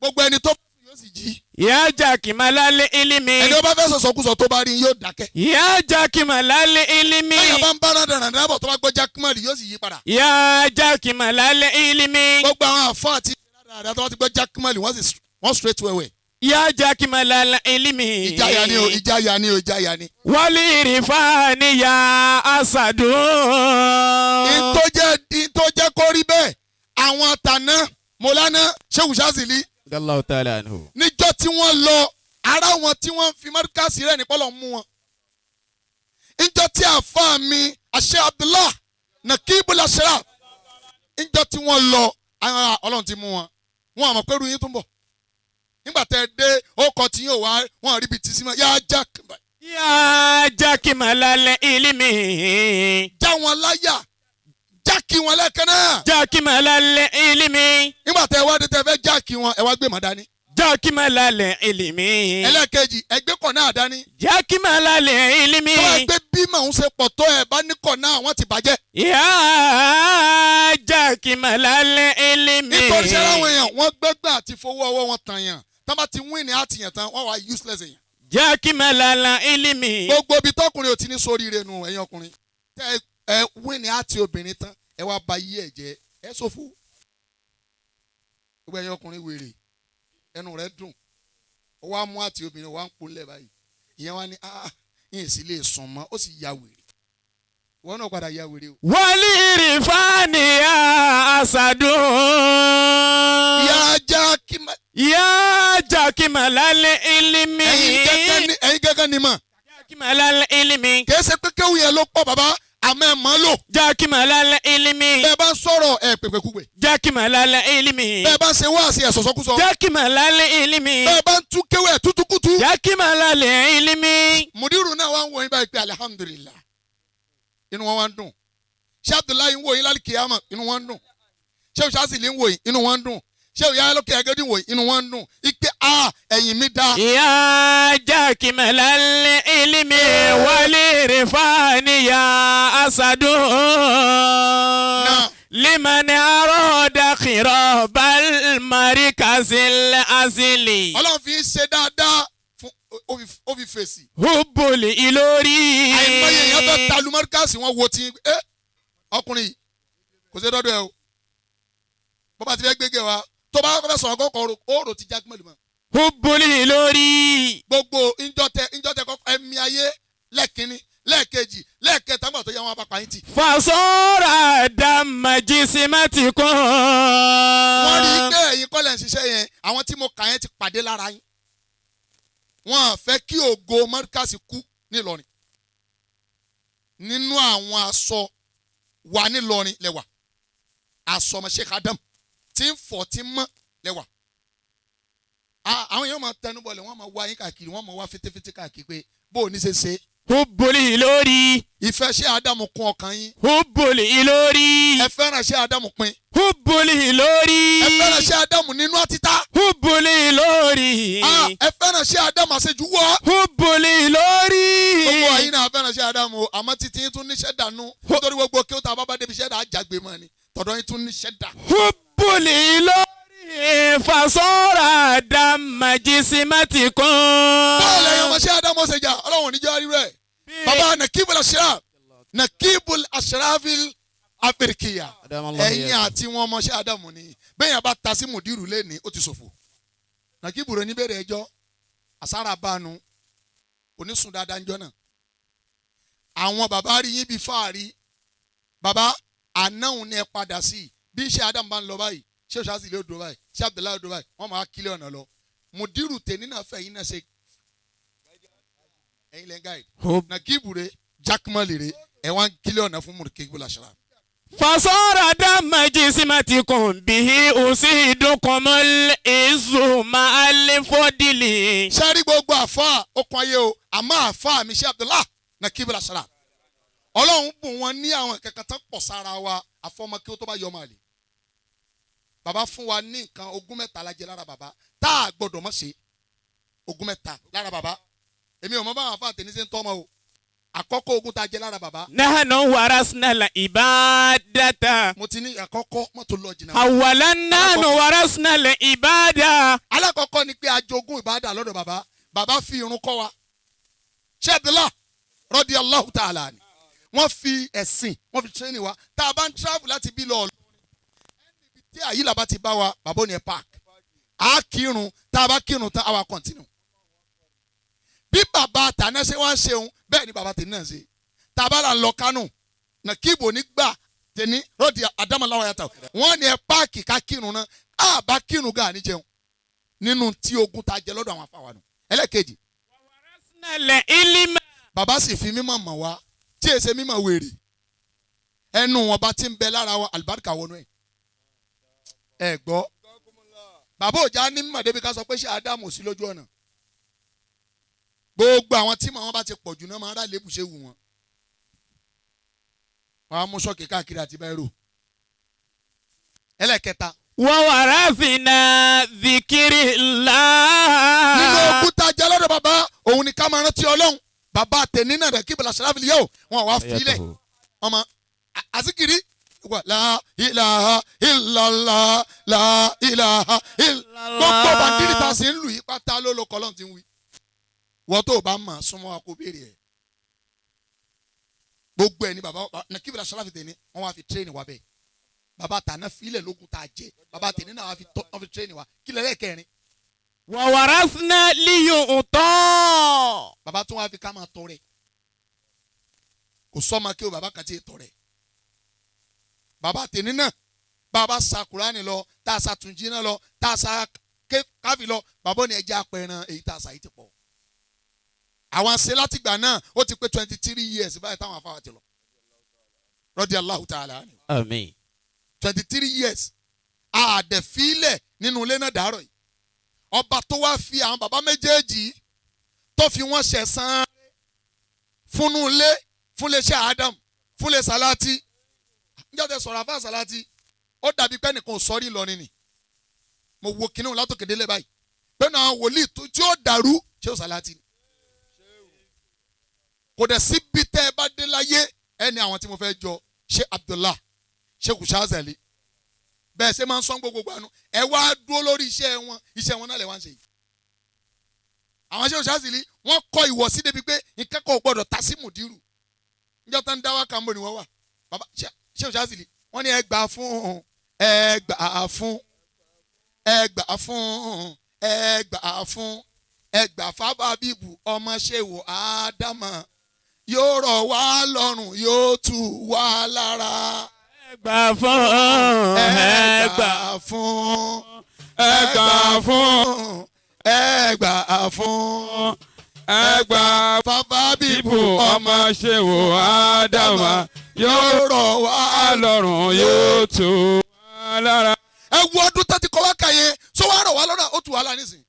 Gbogbo ẹni tó bá sùn yóò sì jí. يا جاكمل العلم Ẹni ó bá fẹ́ sọ̀sọ̀kúsọ tó bá rí yóò dákẹ́. يا جاكمل العلم Bẹ́ẹ̀ni bá ń bá rán bọ̀ tó bá gbọ́ Jackman yóò sì yí padà. يا جاكمل العلم Gbogbo àwọn àfáà àti ìrádàrá tó bá ti gbọ́ Jackman wọ́n straight wẹ̀wẹ̀. Ya jakimalal ilimi. Ìjáyà ni o, ìjáyà ni o, ìjáyà ni. Wali irifani ya asadun. Ìtó jẹ́ kó rí bẹ́ẹ̀, àwọn tàná Mọ̀lánà Shehu Shazili Allahu ta'ala anhu. níjọ́ tí wọ́n lọ ara wọn tí wọ́n fi mọ́ríkàsì rẹ̀ nípọ́lọ̀ mú wọn. Níjọ́ tí àáfàá mi Àṣẹ Abdullah Nakibul Ashraf níjọ́ tí wọ́n lọ Ọlọ́run ti mú wọn. Wọn àmọ̀ pé irú yín tún bọ̀. Nígbà tẹ́ ẹ dé ó kọ tí yóò wá wọn rí ibi tí sí mọ́ yá já Ya jakimalal ilimi. já wọn láyà já kí wọn lẹ́ẹ̀kan náà. Jakimalal ilimi. Nígbà tẹ́ ẹ wá dé tẹ́ ẹ fẹ́ já kí wọn ẹ wá gbé mọ́ dání. Jakimalal ilimi. Ẹlẹ́ẹ̀kejì ẹgbẹ́ kọ̀ náà dání. Jakimalal ilimi. Tó bá gbé bí màá ń ṣe pọ̀ tó ẹ̀ bá ní kọ̀ náà wọ́n ti bàjẹ́. Ya jakimalal ilimi. Nítorí ṣe láwọn èèyàn wọ́n gbẹ́gbẹ́ àti fowó ọwọ́ wọn tàn yàn tán bá ti wín ní àtìyàn tán wọ́n wá useless èèyàn. Jakimalal ilimi. Gbogbo ibi tọkùnrin ò ti ní sóríire nu ẹ̀yin ọkùnrin tẹ ẹ wín ní àti obìnrin tán ẹ wá ba yí ẹ jẹ ẹ ṣòfò. Gbogbo ẹ̀yin ọkùnrin wèrè ẹnu rẹ dùn ó wá mú àti obìnrin wá ń polẹ̀ báyìí ìyẹn wá ní ah yìí sì lè sùn mọ́ ó sì ya wèrè ìwọ náà padà ya wèrè o. Wali irifani ya asadun. Ìyá ajá kí má. Ya jakimalal ilimi. Ẹ̀yin gángan ni mà. Jakimalal ilimi. Kìí ṣe pé kéwù yẹn ló pọ̀ bàbá àmọ́ ẹ̀ mọ́ lò. Jakimalal ilimi. Bẹ́ẹ̀ bá ń sọ̀rọ̀ ẹ̀ pèpèkúgbè. Jakimalal ilimi. Bẹ́ẹ̀ bá ń ṣe wáàsí ẹ̀ sọ̀sọ́kúsọ. Jakimalal ilimi. Bẹ́ẹ̀ bá ń tú kéwù ẹ̀ tútúkútú. Jakimalal ilimi. Mùdírù náà wá ń wò yín báyìí pé alihamudulila inú wọn wá ń dùn. Ṣé Abdullahi ń wò yín lálùkìyàmọ̀ inú wọn ń dùn. Ṣé Ṣásìlì ń wò yín inú wọn ń dùn. Ṣé òyà lókè ẹgẹdì wò yín inú wọn ń dùn. Ipe a ẹ̀yìn mi da. Ya jakimalal ilimi wali irifani ya asadun. Liman arada khirabal marikazil azili. Ọlọ́run fi ń ṣe dáadáa fún ó fi fèsì. Hubbul ilori. Àìmọye èèyàn fẹ́ ta lumọ́ríkàsì wọn wo ti ẹ́ ọkùnrin yìí kò sí dọ́dọ̀ ẹ o. Bó bá ti fẹ́ gbége wa tó bá fẹ́ sọ̀rọ̀ kọ́kọ́ ó rò ti jákèmọ́lì mọ́. Hubbul ilori. Gbogbo ńjọ́tẹ kọ́kọ́ ẹ̀mí ayé lẹ́ẹ̀kínní lẹ́ẹ̀kejì lẹ́ẹ̀kẹta nígbà tó yẹ wọn bá pa yín tì. Fasora damajisimatikum. Wọ́n rí i pé ẹ̀yin kọ́lẹ̀ ń ṣiṣẹ́ yẹn àwọn tí mo kà yẹn ti pàdé lára yín. Wọ́n fẹ́ kí ògo mọ́ríkàsì kú nílọrin. Nínú àwọn aṣọ wa nílọrin lẹ́wà. Aṣọ ọmọ Sheikh Adam tí ń fọ̀ tí ń mọ́ lẹ́wà. Àwọn èèyàn máa tẹnubọlẹ̀ wọ́n máa wá yín káàkiri wọ́n máa wá fétéfété káàkiri pé bó o ní ṣe ṣe. Hubbul ilori. Ìfẹ́ Sheikh Adam kún ọkàn yín. Hubbul ilori. Ẹ fẹ́ràn Sheikh Adam pin. Hubbul ilori. Ẹ fẹ́ràn Sheikh Adam nínú àtìta. Hubbul ilori. Ẹ fẹ́ràn Sheikh Adam àṣejù wọ́. Hubbul ilori. Gbogbo àyín náà fẹ́ràn Sheikh Adam o àmọ́ títí yín tún níṣẹ́ dànù nítorí gbogbo kí ó ta bábá débi iṣẹ́ dà á jágbe mọ́ ni tọ̀dọ̀ yín tún níṣẹ́ dà. Hubbul ilori. Fasora damajisimatikum. Bọ́ọ̀lù ẹ̀yin ọmọ Sheikh Adam ó ṣe jà Ọlọ́run ò ní jẹ́ rírẹ̀. Bàbá Nakibul Ashraf Nakibul Ashrafil Afirikiya ẹ̀yin àti wọn ọmọ Sheikh Adam ni bẹ́ẹ̀ yẹn bá ta sí mùdírù lẹ́ni ó ti ṣòfò. Nakibu rẹ̀ níbẹ̀rẹ̀ ẹjọ́ àsára bánu onísùn dáadáa ń jọ náà. Àwọn bàbá rí yín bí fáàrí bàbá ànáhùn ni ẹ padà sí bí Sheikh Adam bá ń lọ báyìí Sheikh Shazili ó dúró báyìí Sheikh Abdullahi ó dúró báyìí wọ́n máa kílẹ̀ ọ̀nà lọ. Mùdírù tèmi náà fẹ́ yín náà ṣe ẹ̀yin lẹ́ ń gáyìí. Nakibu rẹ̀ Jakmali rẹ̀ ẹ̀ wá ń kílẹ̀ ọ̀nà fún Nakibul Ashraf. Fasora damajisimatikum bihi usidukumul izu ma'al fodili. Ṣé rí gbogbo àfa okun ayé o àmọ́ àfa mi Sheikh Abdullah Nakibul Ashraf Ọlọ́run bùn wọn ní àwọn kankan tán pọ̀ sára wa àfọmọ kí ó tó bá yọ ọmọ àlè. Bàbá fún wa ní nǹkan 23 la jẹ lára bàbá tá a gbọ́dọ̀ mọ̀ ṣe 23 lára bàbá èmi ò mọ báwọn àfa àtẹnisẹ́ ń tọ́ ọmọ o àkọ́kọ́ ogún tá a jẹ lára bàbá. Nahnu warasna la ibadata. Mo ti ní àkọ́kọ́ mọ́tò lọ jìnnà. Awalan nahnu warasna la ibada. Alákọ̀ọ́kọ́ ni pé ajogún ìbádà lọ́dọ̀ bàbá bàbá fi irun kọ́ wa. Sheikh Abdullah radiyallahu ta'ala ni wọ́n fi ẹ̀sìn wọ́n fi tírénì wa tá a bá ń travel láti bí lọ tí àyílà bá ti bá wa bàbá ò ní ẹ park A kírun, tá a bá kírun tán, àwa continue. Bí bàbá tàná ṣe wá ń ṣeun, bẹ́ẹ̀ ni bàbá tèmi náà ṣe. Tá a bá là ń lọ Kánò, nà kíbo nígbà tèmi rọ́ọ̀dì àdámọ̀láwọ̀ yàtọ̀. Wọ́n ní ẹ páàkì ká kírun náà, á bá kírun gan àní jẹun. Nínú tí ogun ta jẹ lọ́dọ̀ àwọn afáwa nù. Ẹlẹ́kejì. Bàbá sì fi mímọ̀ mọ̀ wá, tí èsè mímọ̀ wèrè. Ẹnu wọn bá ti ń bẹ lára wa, àlùbáríkà wọnú ẹ̀. Ẹ gbọ́. Bàbá òjá ní mímọ̀ débi ká sọ pé ṣé Ádámù sí lójú ọ̀nà. Gbogbo àwọn tí màá wọn bá ti pọ̀ jù náà máa ń rà lébù ṣe wù wọ́n. Wọ́n á mú ṣọ́ọ̀kì káàkiri àti báírò. Ẹlẹ́kẹta. Wọ́n wà ráfìnà zikiri ńlá. Nínú òkúta jẹ́ lọ́dọ̀ bàbá, òun ni ká máa rántí Ọlọ́run. Bàbá tẹ̀ní náà rẹ̀ kíbla sàráfìlì yẹ̀ o, wọn wá filẹ̀. Ọmọ àzikiri wà la ilaha illallah la ilaha illallah. Gbogbo bàndínì ta sí ń lù yí pátá ló ló kọ́ lọ́n ti ń wí. Wọ́n tó o bá mọ̀ súnmọ́ wa kó béèrè ẹ̀. Gbogbo ẹ̀ ni bàbá kíbla sàráfìlì tẹ̀ní wọ́n wá fi tírénì wa bẹ́ẹ̀. Bàbá tàná filẹ̀ lókun tá a jẹ, bàbá tẹ̀ní náà wá fi tírénì wa. Kílẹ̀ lẹ́ẹ̀kẹrin. Wàwàrásínà líyùn tán. Bàbá tún wá fi ká máa tọrẹ. Kò sọ́mọ kí o bàbá kan ti tọrẹ. Bàbá tèmi náà, bàbá sa Kùránì lọ, tá a sa Tùnjí náà lọ, tá a sa káfí lọ, bàbá ní ẹja apẹran èyí tá a sa yìí ti pọ̀. Àwọn ṣe látìgbà náà ó ti pé 23 years báyìí táwọn afáwà ti lọ. Radiyallahu ta'ala anhu. Àmín. 23 years. Àdẹ̀fílẹ̀ nínú ilé náà dàárọ̀ yìí. Ọba tó wá fi àwọn bàbá méjèèjì tó fi wọ́n ṣẹ̀san fúnú ilé fúnléṣẹ́ Adam fúnlé Salati. Níjọ́ tẹ sọ̀rọ̀ àfa Salati ó dàbí pé ẹnìkan ò sọ́rí Ìlọrin ni. Mo wo kinní látòkè délé báyìí pé náà wòlíì tí ó dàrú ṣé ó Salati ni. Kò dẹ̀ síbi tẹ́ ẹ bá dé láyé ẹni àwọn tí mo fẹ́ jọ ṣé Abdullah ṣé Kùsàzẹ̀lì bẹ́ẹ̀ ṣe máa ń sọ́n gbogbo àánú ẹ wá dúró lórí iṣẹ́ wọn náà lè wá ń ṣe yìí. Àwọn ṣé Kùsàzẹ̀lì wọ́n kọ ìwọ̀sí débi pé ìkẹ́kọ̀ọ́ gbọ́dọ̀ ta sí mùdírù. Níjọ́ tó ń dá wákà mbò ni wọ́n wà. Bàbá ṣé Kùsàzẹ̀lì wọ́n ní ẹ gbà fún ẹ gbà fún ẹ gbà fún ẹ gbà fún ẹ gbà fábà bíbù ọmọ ṣèwò Ádámà yóò rọ̀ wá lọ́rùn yóò tù wá lára. Ẹ gbà fún ẹ gbà fún ẹ gbà fún ẹ gbà fún ẹ gbà fábà bíbù bíbù ọmọ ṣèwò Ádámà yóò yóò rọ̀ wá lọ́rùn yóò tù wá lára. Ẹ wo ọdún tó ti kọ́ wá kà yẹn sọ wá rọ̀ wá lọ́rùn ó tù wá lára nísìnyí.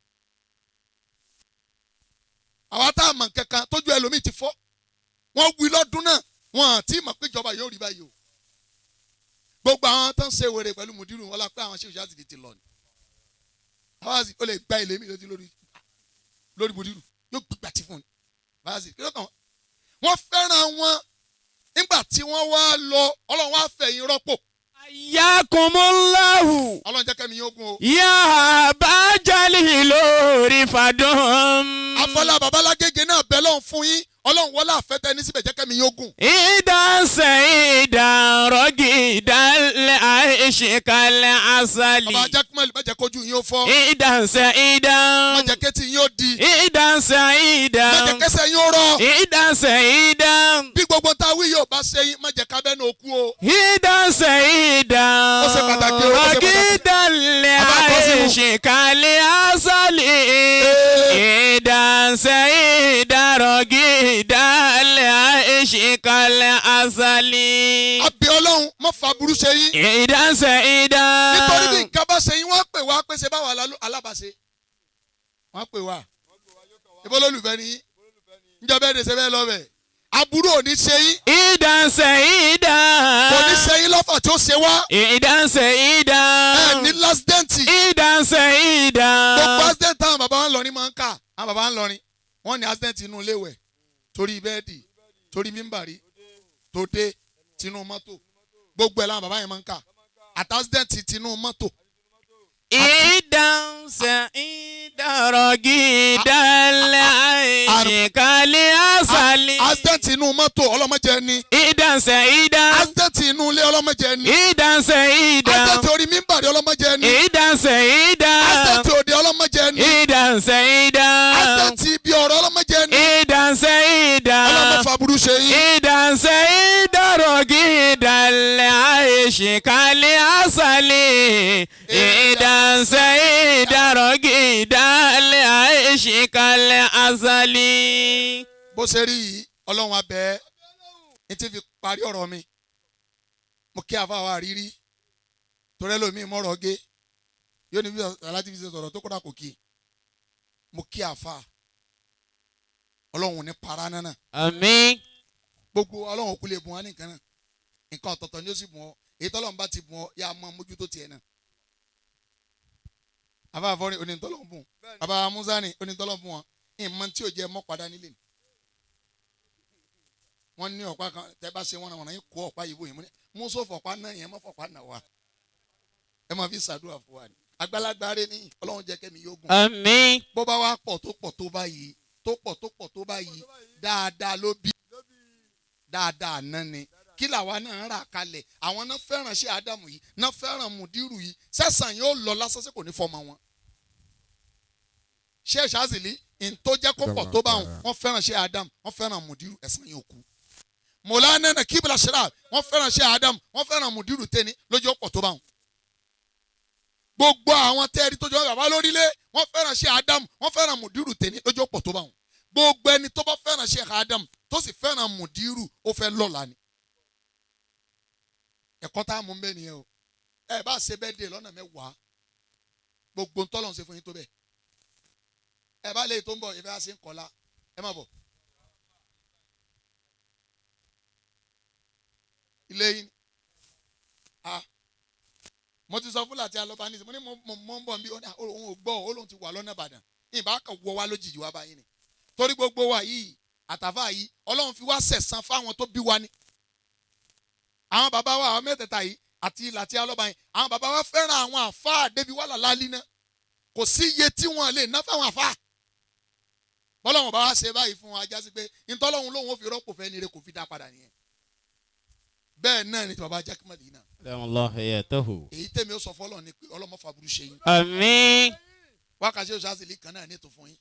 Àwa tá a mọ̀ kankan tójú ẹlòmíì ti fọ́ wọ́n wí lọ́dún náà wọ́n àti mọ̀ pé ìjọba yóò rí báyìí o. Gbogbo àwọn tó ń ṣe wèrè pẹ̀lú mùdírù wọn la pé àwọn ṣèwé ṣáàtì ti lọ ni. Àwọn àti ó lè gba ilé mi lójú lórí mùdírù yóò gbígbà tí fún un. Báyìí kí ló kàn wọ́n. Wọ́n fẹ́ràn wọn nígbà tí wọ́n wá lọ Ọlọ́run wá fẹ̀yìn rọ́pò. Ayakumullahu. Ọlọ́run jẹ́ kẹ́mi yín ogun o. Yá bájálì lórí fàdún. Afọlá babalágége náà bẹ lọ́hùn fún yín Ọlọ́run wọlé àfẹ́tẹ́ ní síbẹ̀ jẹ́ kẹ́mi yín ogun. Ìdánsẹ̀ ìdánrọ́gì ìdálẹ̀ àìṣekalẹ̀ àṣàlì. Bàbá Jákúmẹ́lì má jẹ́ kójú yín ó fọ́. Ìdánsẹ̀ ìdán. Má jẹ́ kétí yín ó di. Ìdánsẹ̀ ìdán. Má jẹ́ kẹsẹ̀ yín ó rọ. Ìdánsẹ̀ ìdán. Bí gbogbo tá a wí yóò bá ṣe yín má jẹ́ kábẹ́nu òkú o. Ìdánsẹ̀ ìdán. Ó ṣe pàtàkì o, ó ṣe pàtàkì. Rọ̀gídàlẹ̀ Bàbá Kọ́símù. àìṣekalẹ̀ àṣàlì. Ìdánsẹ̀ ìdánrọ̀gídàlẹ̀ àìṣekalẹ̀ àṣàlì. Àbí Ọlọ́run má fa burú ṣe yín. Ìdánsẹ̀ ìdán. Nítorí bí nǹkan bá ṣe yín wọ́n pè wá pé ṣe báwa alábàṣe. Wọ́n pè wá. Ibo lólùfẹ́ ni yín. Níjọba ẹ̀dẹ̀ ṣe bẹ́ẹ̀ lọ́bẹ̀. Aburú ò ní ṣe yín. Ìdánsẹ̀ ìdán. Kò ní ṣe yín lọ́fà tí ó ṣe wá. Ìdánsẹ̀ ìdán. Ẹ ní lásìdẹ́ǹtì. Ìdánsẹ̀ ìdán. Gbogbo accident táwọn bàbá wa ń lọrin máa ń kà. Àwọn bàbá wa ń lọrin. Wọ́n ní accident inú ilé ìwẹ̀. Torí bẹ́ẹ̀dì. Torí mímbàrí. Tó dé tinú mọ́tò. Gbogbo ẹ̀ làwọn bàbá yẹn máa ń kà. Àti accident tinú mọ́tò. Ìdánsẹ̀ ìdánrọ̀gídàlẹ̀ àìṣekalẹ̀ àṣàlì. Accident inú mọ́tò ọlọ́mọdé ni. Ìdánsẹ̀ ìdán. Accident inú ilé ọlọ́mọdé ni. Ìdánsẹ̀ ìdán. Accident orí mímbàrí ọlọ́mọdé ni. Ìdánsẹ̀ ìdán. Accident òde إيدا سعيدا àtẹ̀tì ibi ọ̀rọ̀ ọlọ́mọdé ní إيدا سعيدا ọlọ́mọ faburú ṣe yín. إيدا سعيدا رقيدا العيش كالعسل إيدا سعيدا رقيدا العيش كالعسل Bó ṣe rí yìí ọlọ́run abẹ́ ní ti fi parí ọ̀rọ̀ mi. Mo kí àfa wa rírí torí ẹlòmíì mọ̀rọ̀ gé yóò ní bí aláti fi ṣe sọ̀rọ̀ tó kọ́ra kò kí. Mo kí àfa ọlọ́run ní para nánà. Àmín. Gbogbo ọlọ́run kò lè bùn wá ní nǹkan náà, nǹkan ọ̀tọ̀ọ̀tọ̀ ni ó sì bùn ọ. Èyí tọ́lọ́run bá ti bùn ọ yá mọ mójútó tiẹ̀ náà. Àfa àfọrin onítọ́lọ́run bùn, bàbá Musa ni onítọ́lọ́run bùn wọn. Ìmọ̀ tí ò jẹ́ mọ́ padà nílé ni wọ́n ní ọ̀pá kan tẹ́ bá ṣe wọ́n náà wọ́n yín kó ọ̀pá yìí bò yín. Mú ní muso fọ̀pá náà yẹn mọ́ fọ̀pá náà wá, ẹ máa fi ṣàdúrà fún wa ni. Àgbàlagbà rẹ ní ọlọ́run jẹ́ kẹ́mi yóò gùn. Àmín. Bó bá wá pọ̀ tó pọ̀ tó báyìí, tó pọ̀ tó pọ̀ tó báyìí, dáadáa ló bí, dáadáa náà ni. Kí làwa náà ń rà kalẹ̀? Àwọn náà fẹ́ràn ṣé Ádámù yìí náà fẹ́ràn mùdírù yìí, sẹ́sàn yóò lọ lásán sí kò ní fọmọ wọn. Ṣé ṣáàzìlì ntó jẹ́ kó pọ̀ tó bá wọn, wọ́n fẹ́ràn ṣé Ádámù, wọ́n fẹ́ràn mùdírù, ẹ̀sán yóò kú. Mọ̀lánà náà kíbla ṣẹlá, wọ́n fẹ́ràn ṣé Ádámù, wọ́n fẹ́ràn mùdírù tẹ́ni lójú ọ̀pọ̀ tó bá wọn. Gbogbo àwọn tẹ́ẹ̀rí tó jọ bàbá lórílẹ̀, wọ́n fẹ́ràn ṣé Ádámù, wọ́n fẹ́ràn mùdírù tẹ́ni lójú ọ̀pọ̀ tó bá wọn. Gbogbo ẹni tó bá fẹ́ràn ṣé Ádámù tó sì fẹ́ràn mùdírù, ó fẹ́ lọ́la ni. Ẹ̀kọ́ tá a mú bẹ́ẹ̀ nìyẹn o. Ẹ bá ṣe bẹ́ẹ̀ dé lọ́nà mẹ́wàá, gbogbo ntọ́lọ́run ṣe fún yín tó bẹ́ẹ̀. Ẹ bá léyìí tó ń bọ̀, ìfẹ́ àṣẹ ń kọ́lá, ẹ má bọ̀. Ilé yín a mo ti sọ fúlà tí a lọ bá ní mo ní mo ń bọ̀ nbí, òun ò gbọ́, ó lóun ti wà lọ́nà Ìbàdàn, ìbá kan wọ wá lójijì wá báyìí ni. Torí gbogbo wa yìí àtàfà yìí ọlọ́run fi wá sẹ̀san fáwọn tó bí wa ni. Àwọn bàbá wa àwọn mẹ́tẹ̀ẹ̀ta yìí àti ìlà tí a lọ bá yìí, àwọn bàbá wa fẹ́ràn àwọn àfáà débi wà lálálí náà, kò sí iye tí wọ́n lè ná fáwọn àfáà. Bọ́lọ́run bá wá ṣe báyìí fún wa jásí pé ntọ́lọ́run lòun ò fi rọ́pò fẹ́ ni re kò fi dá padà nìyẹn. Bẹ́ẹ̀ náà ni bàbá Jákèmálì náà. Èyí tèmi ó sọ fọlọ́ ni pé ọlọ́mọ fàbúrú ṣe yín. Àmín. Wákàtí òṣàṣìlì kan náà ní ètò fún yín.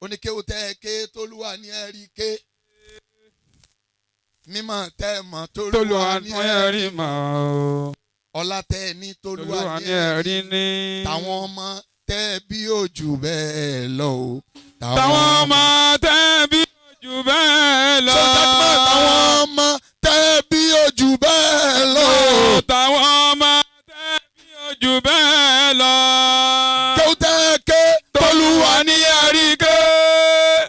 Oníkéwò tẹ́ ẹ ké tólúwa ní ẹ rí ké. Mímọ̀ tẹ́ ẹ mọ̀ tólúwa ní ẹ rí mọ̀. Ọlá tẹ́ ẹ ní tólúwa ní ẹ rí ní. Tàwọn ọmọ tẹ́ ẹ bí ojú bẹ́ẹ̀ lọ o. Tàwọn ọmọ tẹ́ ẹ bí ojú bẹ́ẹ̀ lọ. Tàwọn ọmọ tẹ́ bí ojú bẹ́ẹ̀ lọ. Tàwọn ọmọ tẹ́ bí ojú bẹ́ẹ̀ lọ. Kéwú tẹ́ ké Tolúwa ní ẹ̀rí ké.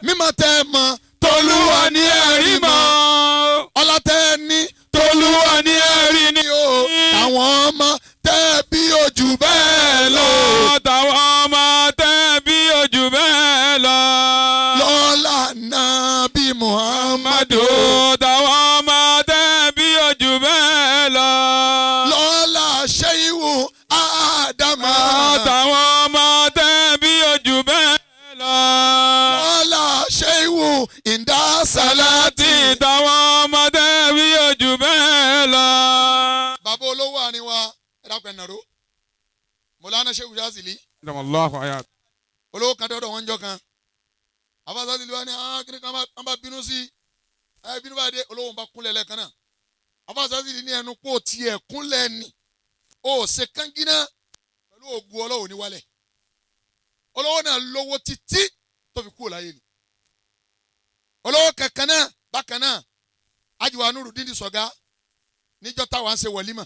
Mímọ̀ tẹ́ mọ̀ Tolúwa ní ẹ̀rí mọ̀. Ọlá tẹ́ ní Tolúwa ní ẹ̀rí ní. o. Tàwọn ọmọ tẹ́ bí ojú bẹ́ẹ̀ lọ. Tàwọn ọmọ tẹ́ bí ojú bẹ́ẹ̀ lọ. Lọ́lá nàbí Muhammadu. Tàwọn ọmọ tẹ́ bí ojú bẹ́ẹ̀ lọ. Lọ́lá Ṣéíwù Ádámà. Tàwọn ọmọ tẹ́ bí ojú bẹ́ẹ̀ lọ. Lọ́lá Ṣéíwù Ìndásálátì. Tàwọn ọmọ tẹ́ bí ojú bẹ́ẹ̀ lọ. Bàbá olówó àárín wa ẹ dákun ẹ̀ nàró. Mọ̀lánà Ṣéhù Ṣázìlì. Olówó kan dọ́dọ̀ wọn jọ kan. Àbá Ṣázìlì wa ní kíni kan bá bínú sí. Ẹ bínú bá dé, olówó ń bá kúnlẹ̀ lẹ́ẹ̀kan náà. Àbá Ṣázìlì ní ẹnu pò tiẹ̀ kúnlẹ̀ ni. Ó ṣe kánginá pẹ̀lú ògùn ọlọ́wọ́ ní wálẹ̀. Olówó náà lówó títí tó fi kúrò láyé ni. Olówó kankan náà bákan náà Ajiwa Nurudeen Sọ̀gá níjọ́ táwa ń ṣe wọ̀límọ̀.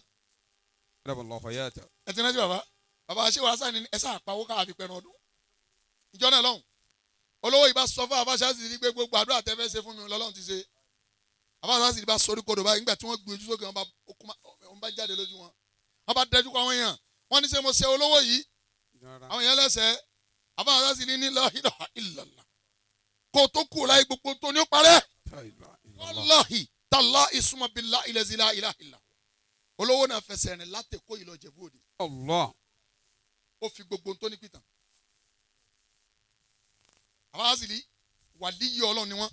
Ẹ ti rántí bàbá? Bàbá ṣé wàá sàn ní ẹ sáà pawó káà fi pẹran ọdún. Ìjọ náà lọ́hùn. Olówó ìbá sọ fún àbá Ṣázìlì pé gbogbo àdúrà tẹ́ fẹ́ ṣe fún mi lọ́lọ́run ti ṣe. Àbá Ṣázìlì bá sorí kodò báyìí nígbà tí wọ́n gbé ojú sókè, wọ́n bá jáde lójú wọn. Wọ́n bá dẹ́jú kọ àwọn èèyàn. Wọ́n ní ṣé mo ṣe olówó yìí? Àwọn èèyàn lẹ́sẹ̀. Àbá Ṣázìlì ní la ilaha illallah. Kó tó kú láyé gbogbo tó ní ó parẹ́. Wallahi tallahi summa billahi la ilaha illallah. Olówó náà fẹsẹ̀ rìn látẹ̀kọ́ yìí lọ Ìjẹ̀bú Òde. Allah. Ó fi gbogbo tó ní pìtàn. Àbá Ṣázìlì wàlíyé Ọlọ́run ni wọ́n.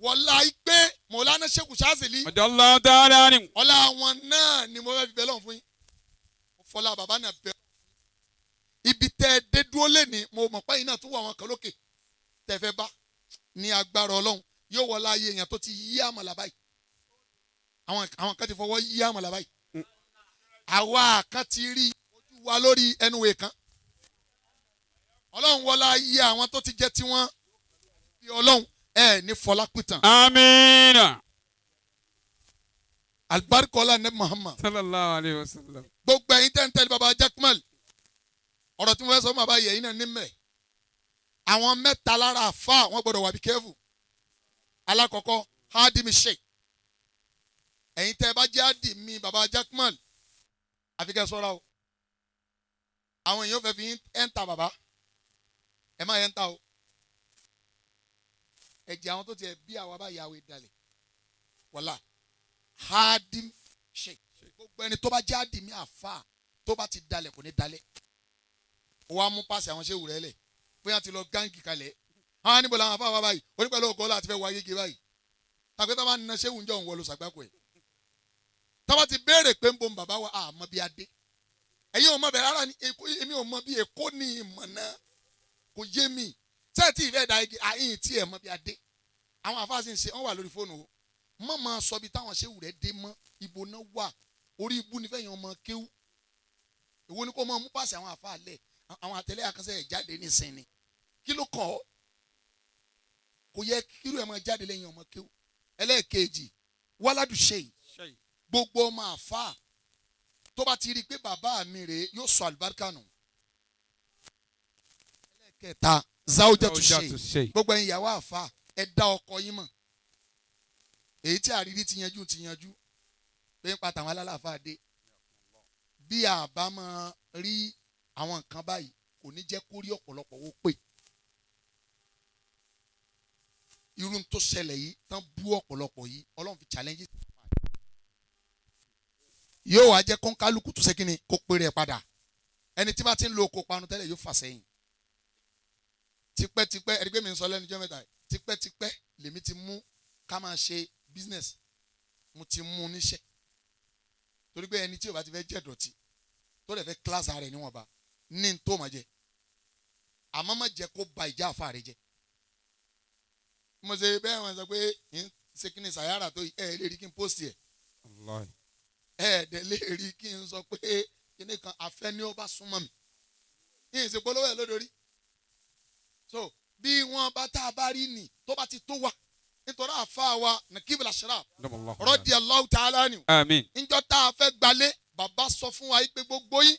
Wọ́lá pé Mọ̀lánà Ṣéhù Ṣázìlì. Ọjọ́ dáadáa ni. Ọlá wọn náà ni mo fẹ́ fi bẹ lọ́hùn fún yín. Mo fọlá bàbá náà bẹ. Ibi tẹ́ tẹ́ ẹ dé dúró lẹ́ni mo mọ̀ pé yín náà tún wà wọn kan lókè tẹ́ fẹ́ bá ní agbára Ọlọ́run yóò wọlé ayé èèyàn tó ti yí àmàlà báyìí àwọn kan ti fọwọ́ yí àmàlà báyìí àwa kan ti rí ojú wa lórí ẹnuwé kan Ọlọ́run wọlé ayé àwọn tó ti jẹ́ tiwọn bí Ọlọ́run ẹ ní fọlá pìtàn. Amiina. Alibarika ní Muhammad. Sallallahu alayhi wa sallam. Gbogbo ẹ̀yin tẹ́ ń tẹ́lẹ̀ baba Jakmal ọ̀rọ̀ tí mo fẹ́ sọ fún baba yẹ̀yìn náà ní mẹ́ àwọn mẹ́ta lára àfa wọn gbọ́dọ̀ wà bí kẹ́fù. Alákọ̀ọ́kọ́ hadimi sheikh ẹ̀yin tẹ́ ẹ bá jẹ́ hadimi baba Jakmal àfi kẹ́ ṣọ́ra o àwọn èèyàn fẹ́ fi ẹ́ńtà baba ẹ má ẹ́ńtà o ẹ̀jẹ̀ àwọn tó tiẹ̀ bí àwa bá yàwé dalẹ̀ wàlá hadim sheikh gbogbo ẹni tó bá jẹ́ hadimi àfa tó bá ti dalẹ̀ kò ní dalẹ̀ ó wá mú pàṣẹ àwọn ṣéwù rẹ̀ lẹ̀ bóyá ti lọ gáǹgì kalẹ̀ àwọn níbo làwọn afáfá báyìí onípẹ̀lú ọkọ̀ láti fẹ́ wọ ayége báyìí tàbí táwọn nana ṣéwù ń jọ òun wọlé sàgbákò ẹ̀ táwọn ti béèrè pé ń bo bàbá wa àmọ́ bí adé ẹ̀yin ò mọ bẹ̀rẹ̀ rárá ni èmi ò mọ bí èkó ní ìmọ̀ náà kò yé mi sẹ́ẹ̀tì ìfẹ́ da igi àyìn tí ẹ̀ mọ bí adé àwọn afáà sì ń ṣe wọ́n wà lórí fóònù o mọ̀ máa sọ bí táwọn ṣéwù rẹ̀ dé mọ́ ibo náà wà orí ibú ni fẹ́yìn ọmọ kéwú èwo ni kò mọ mú pàṣẹ àwọn afáà lẹ̀ àwọn àtẹlẹ́ àkànṣe ẹ̀ jáde nísìnyí kí ló kàn ọ́ kò yẹ kírú ẹ̀ máa jáde lẹ́yìn ọmọ kéwú ẹlẹ́ẹ̀kejì wáládù ṣèyí gbogbo ọmọ àfáà tó bá ti rí i pé bàbá mi rèé yóò sọ àlùbáríkà nù ẹlẹ́ẹ̀kẹta záwùjẹ́ tó ṣe gbogbo ẹ̀yin ìyàwó àfáà ẹ dá ọkọ yín mọ̀ èyí tí àrírí ti yanjú ti yanjú pé ń pa tàwọn alálàáfáà dé bí àbá máa rí àwọn nǹkan báyìí kò ní jẹ́ kó rí ọ̀pọ̀lọpọ̀ owó pè irú tó ṣẹlẹ̀ yìí tán bú ọ̀pọ̀lọpọ̀ yìí Ọlọ́run fi challenge yóò wá jẹ́ kọ́ńkálukú tó ṣe kí ni kó péré padà ẹni tí bá ti ń lo oko panu tẹ́lẹ̀ yóò fà sẹ́yìn tipẹ́tipẹ́ ẹni pé mi ń sọ lẹ́nu jọ́ mẹ́ta tipẹ́tipẹ́ lèmi ti mú ká máa ṣe business mo ti mú níṣẹ́ torí pé ẹni tí ò bá ti fẹ́ jẹ́ dọ̀tí tó lè fẹ́ kíláàsì ara ẹ̀ níwọ̀nba ní n tó máa jẹ àmọ́ má jẹ́ kó ba ìjà àfa rẹ jẹ́ mo ṣe bẹ́ẹ̀ wọ́n sọ pé ń ṣe kí ni sàyàrà tó ẹ̀ lè rí kí n post ẹ̀ ẹ̀ dẹ̀ lè rí kí n sọ pé kíní kan àfẹ́ ni ó bá súnmọ́ mi yìí ṣe polówó ẹ̀ lódò rí so bí wọ́n bá tá a bá rí nì tó bá ti tó wa nítorí àfa wa Nakib al-Ashraf radiyallahu ta'ala anhu àmín níjọ́ tá a fẹ́ gbalé bàbá sọ fún wa yìí pé gbogbo yín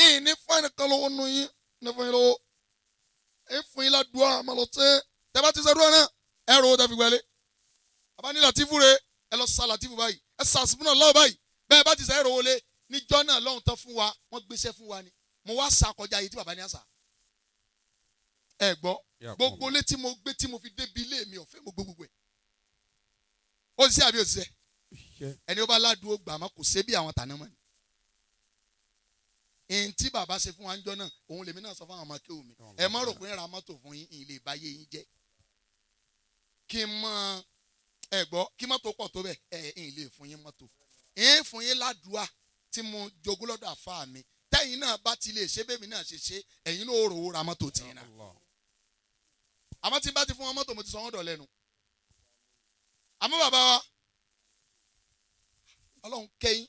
ìyìn ní fún ẹnìkan lówó nu yín ní fún yín lówó ẹ fún yín ládùúgbò àmọ́ lọ tẹ́ tẹ́ bá ti sẹ́dúrà náà ẹ rò ó tẹ́ fi gbẹ́lé bàbá ní Latifu re ẹ lọ sa Latifu báyìí ẹ sa àsìkò lọ́wọ́ báyìí bẹ́ẹ̀ bá ti sẹ́ rò ó lé níjọ́ náà lọ́hùn tán fún wa wọ́n gbéṣẹ́ fún wa ni mo wá sa kọjá yìí tí bàbá ní àṣà ẹ gbọ́ gbogbo ilé tí mo gbé tí mo fi débi ilé mi ọ̀fẹ́ mo gbé gbogbo ẹ̀ ó ṣiṣẹ́ àbí òṣìṣẹ́ ẹni ó bá ládùúgbò gbà má kò ṣe bí àwọn tàná mọ́ ni ẹni tí bàbá ṣe fún wa ń jọ náà òun lèmi náà sọ fún àwọn ọmọ akéwù mi ẹ má rò pé ń ra mọ́tò fún yín ìlè ìbáyé yín jẹ́ kí n mọ ẹ gbọ́ kí mọ́tò pọ̀ tó bẹ̀ ẹ ìlè fún yín mọ́tò ẹ fún yín ládùúà tí mo jogún lọ́dọ̀ àfa mi tẹ́yìn náà bá ti lè ṣe bẹ́ẹ̀ mi náà ṣe ṣe ẹ̀yin náà ó rò ó ra mọ́tò tìyín náà àmọ́ tí n bá ti fún wọn mọ́tò mo ti sọ wọ́n dọ̀ lẹ́nu àmọ́ bàbá wa Ọlọ́run kẹ́yìn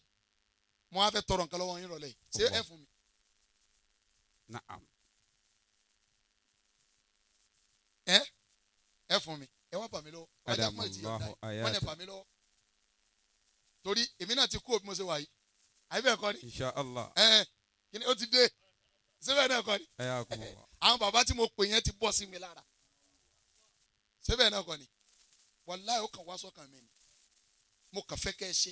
mo wá fẹ́ tọrọ nǹkan lọ́wọ́ yín rọ̀lẹ́ ṣé ẹ fún mi. Naam. Ẹ fún mi ẹ wá bà mí lọ́wọ́ ọjà fún ẹtì yọ̀ọ̀dá wọ́n lè bà mí lọ́wọ́ torí èmi náà ti kú òbí mo ṣe wà yìí àyè bẹ́ẹ̀ kọ́ ni. Insha Allah. Ẹ kí ni ó ti dé síbẹ̀ náà kọ́ ni. Àwọn bàbá tí mo pè yẹn ti bọ́ sí mi lára síbẹ̀ náà kọ́ ni wàláhì ó kàn wá sọ́kàn mi ni mo kàn fẹ́ kẹ́ ẹ ṣe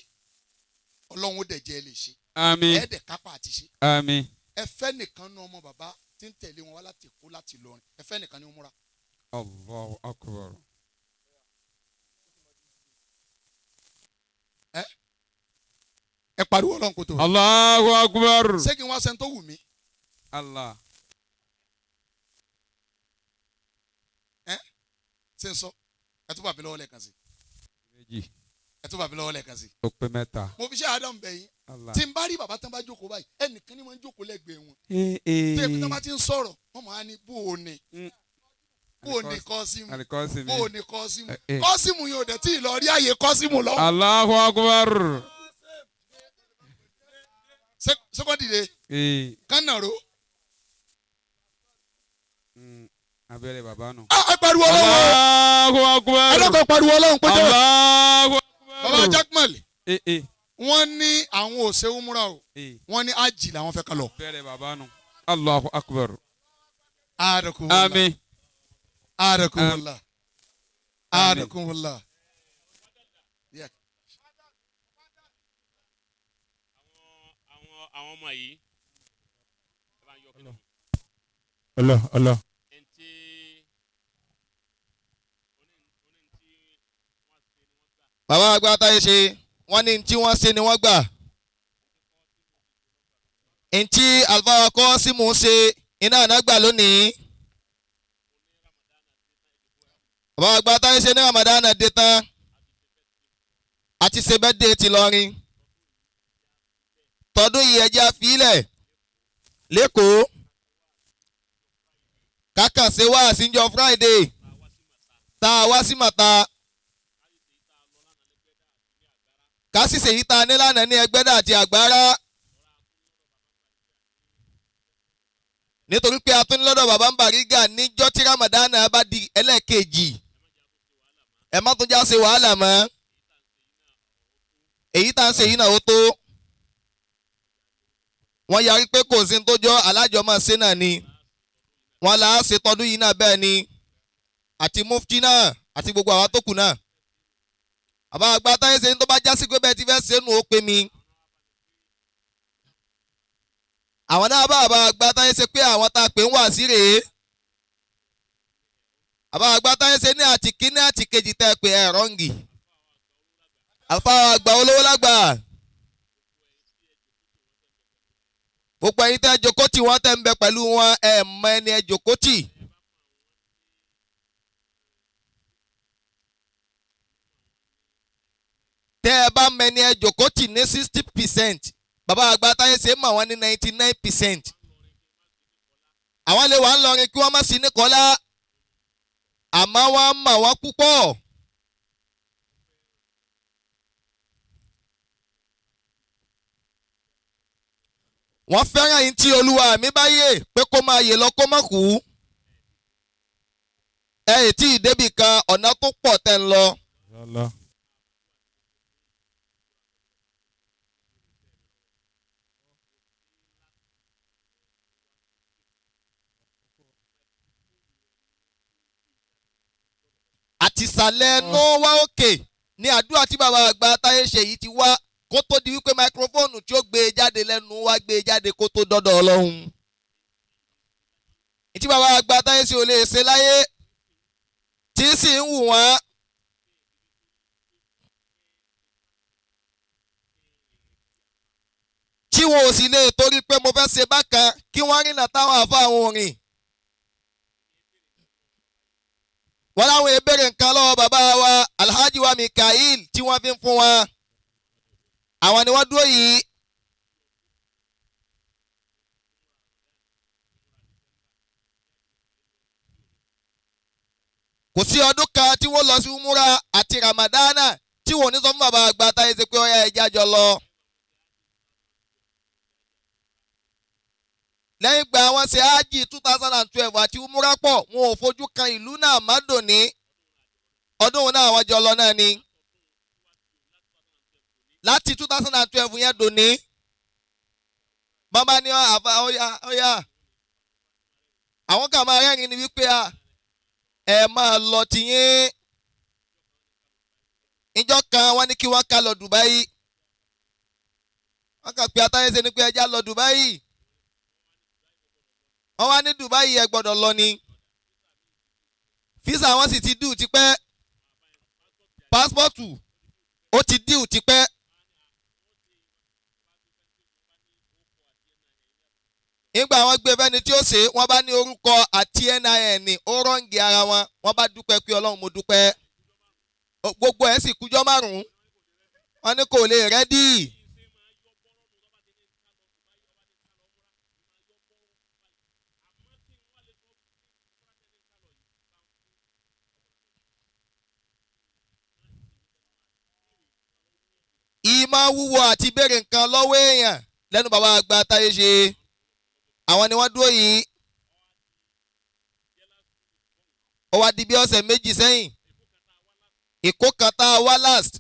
Ọlọ́run ó dẹ̀ jẹ́ ẹ lè ṣe. Àmín. Ẹ dẹ̀ kápá àti ṣe. Àmín. Ẹ fẹ́ nìkan nu ọmọ bàbá tí ń tẹ̀lé wọn wá láti Èkó láti Ìlọrin ẹ fẹ́ nìkan ní ó múra. Allahu akbar. Ẹ pariwo Ọlọ́run kò tó. Allahu akbar. Ṣé kí n wá sẹ́ni tó wù mí? Allah. Ẹ ṣe ń sọ ẹ tún bà mí lọ́wọ́ lẹ́ẹ̀kan sí. Méjì. Ẹ tún bà mí lọ́wọ́ lẹ́ẹ̀kan sí. Ó pé mẹ́ta. Mo fi ṣe àádọ́n bẹ̀ yín Tí n bá rí bàbá tán bá jókòó báyìí, ẹnìkan ni wọ́n ń jókòó lẹ́gbẹ̀ẹ́ wọn. Tó yẹ kí tán bá ti ń sọ̀rọ̀, wọ́n máa ní bó o ní. Bó o ní Kọ́símù. Bó o ní Kọ́símù. Kọ́símù yóò dẹ̀ tí ì lọ rí àyè Kọ́símù lọ. Allahu Akbar. Sẹ́kọ̀dìde. Kánàró. Abẹ́rẹ́ bàbá nù. Ẹ pariwo Ọlọ́run. Allahu Akbar. Ẹ lọ́kọ̀ pariwo Ọlọ́run pété. Allahu Akbar. Bàbá Jakmal. Wọ́n ní àwọn ò ṣe umra o. Wọ́n ní ájì làwọn fẹ́ ká lọ. Abẹ́rẹ́ bàbá nù. Allahu Akbar. Àmín. Àdàkùnwòlá. Àdàkùnwòlá. Àwọn ọmọ yìí. Allah Allah. Bàbá àgbà táyé ṣe wọ́n ní tí wọ́n ṣe ni wọ́n gbà. Ntí àlùfáà Kọ́símù ṣe iná àná gbà lónìí. Bàbá àgbà táyé ṣe ní Ramadan dé tán. Àti ṣe bẹ́ẹ̀dẹ̀ ti lọrin. Tọdún yìí ẹjẹ́ àfilẹ̀ lẹ́kọ̀ọ́. Kákànṣe wá àsìnjọ Friday tá a wá sí màta. Kásìsè yìí ta nílànà ní Ẹgbẹ́dà àti Àgbárá. Nítorí pé a tún lọ́dọ̀ bàbá ń Bàrígà níjọ́ tí Ramadan bá di ẹlẹ́ẹ̀kejì. Ẹ má tún já ṣe wàhálà mọ́. Èyí tá à ń ṣe yìí náà ó tó. Wọ́n yarí pé kò sí ní tó jọ alájọmọ́ ṣe náà ni. Wọ́n là á ṣe tọdún yìí náà bẹ́ẹ̀ ni. Àti mufti náà àti gbogbo àwa tó kù náà. Àbá àgbà táyé ṣe ní tó bá jásí pé bẹ́ẹ̀ ti fẹ́ ṣe nù ó pè mí. Àwọn náà bá àbá àgbà táyé ṣe pé àwọn tá a pè ń wà sí rèé. Àbá àgbà táyé ṣe ní àti kíní àti kejì tẹ́ ẹ pé ẹ rọ́ǹgì. Àfa àgbà olówó lágbà. Gbogbo ẹ̀yin tẹ́ ẹ jókòó tì wọ́n tẹ́ ń bẹ pẹ̀lú wọn ẹ mọ ẹni ẹ jókòó tì. Tẹ́ ẹ bá mẹni ẹ jókòó tì ní 60%, bàbá àgbà táyé ṣe mọ̀ wọ́n ní 99%. Àwọn lè wà ń lọrin kí wọ́n má sí ní Kọ́lá, àmọ́ wọ́n mọ̀ wọ́n púpọ̀. Wọ́n fẹ́ràn yín tí olúwa mi bá yè pé kó máa yè lọ kó má kú. Ẹ ì tí ì débì kan ọ̀nà tó pọ̀ tẹ́ ń lọ. Àtìsàlẹ̀ ẹnu wá òkè ní àdúrà tí bàbá àgbà táyé ṣe yìí ti wá kó tó di wípé máikrófóònù tí ó gbé e jáde lẹ́nu wá gbé e jáde kó tó dọ́dọ̀ Ọlọ́run. Ìtí bàbá àgbà táyé ṣe ò lè ṣe láyé tí sì ń wù wọ́n. Tí wọn ò sì lè torí pé mo fẹ́ ṣe bákan kí wọ́n rìnà táwọn àfa àwọn òrìn. Wọ́n láwọn ìbéèrè nǹkan lọ́wọ́ bàbá wa Alhaji wa Mikael tí wọ́n fi ń fún wọn. Àwọn ni wọ́n dúró yìí. Kò sí ọdún kan tí wọ́n lọ sí umura àti Ramadana tí wọ́n ní sọ fún bàbá àgbà táyé ṣe pé ọyá ẹja jọ lọ. Lẹ́yìn ìgbà wọn ṣe ájì 2012 àti umura pọ̀, wọn ò fojú kan ìlú náà má dòní. Ọdún náà wọ́n jọ lọ náà ni. Láti 2012 yẹn dòní. Bàbá ní àfa ọ̀yà ọ̀yà. Àwọn kan máa rẹ́rìn-ín ni wípé ẹ máa lọ tiyín. Ìjọ kan wọ́n ní kí wọ́n ká lọ Dubai. Wọ́n kàn pé atáyé ṣe ni pé ẹja lọ Dubai. Wọ́n wá ní Dubai ẹ gbọ́dọ̀ lọ ni. Físà wọn sì ti dùn tipẹ́. Pásítọ̀tù ó ti dùn tipẹ́. Nígbà wọ́n gbé fẹ́ni tí ó ṣe, wọ́n bá ní orúkọ àti NIN ó rọ́ǹgì ara wọn, wọ́n bá dúpẹ́ pé Ọlọ́run mo dúpẹ́. Gbogbo ẹ̀ sì kújọ́ márùn-ún. Wọ́n ní kò lè rẹ́dì. máa wúwo àti béèrè nǹkan lọ́wọ́ èèyàn lẹ́nu bàbá àgbà táyé ṣe àwọn ni wọ́n dúró yìí. Ó wá di bí ọ̀sẹ̀ méjì sẹ́yìn ìkó kan tá a wá last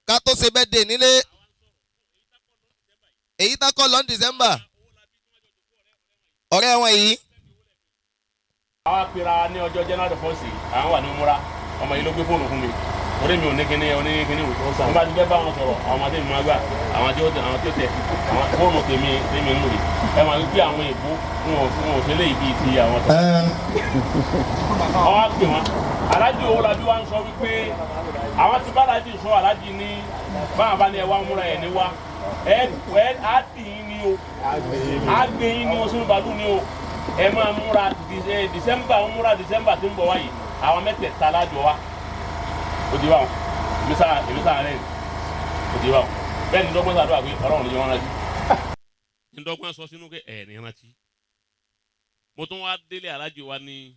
ká tó ṣe birthday nílé èyí tá kọ́ lọ́n December ọ̀rẹ́ wọn yìí. Àwa pera ní ọjọ́ January 1st, àwọn wà ní múra ọmọ yìí ló gbé fóònù fún mi orí mi ò ní kíní oní kíní wò wọ́n bá ti fẹ́ bá wọn sọ̀rọ̀ àwọn ọmọdé mi máa gbà àwọn tí ó tẹ àwọn tí ó tẹ àwọn fóònù tèmi tèmi ń lò yìí ẹ máa gbé àwọn èèbó wọn ò ṣe léyìí bíi ti àwọn tó. Àwọn á pè wọn Aláàjì Owólabí wa ń sọ wípé àwọn ti bá Aláàjì sọ Aláàjì ní báwọn bá ní ẹ wá múra ẹ ní wá ẹ ẹ á dì í ní o á gbé yín ní o sínú bàálù ní o ẹ máa múra December ń múra December tí ń bọ̀ wáyìí àwọn mẹ́tẹ̀ẹ̀ta lájọ wa ó di báwọn èmi sáà rẹ̀ ó di báwọn bẹ́ẹ̀ ni dọ́gbọ́n sàdúrà pé Ọlọ́run ní wọn rántí ní dọ́gbọ́n sọ sínú pé ẹ̀ ní rántí mo tún wá délé Aláàjì wa ní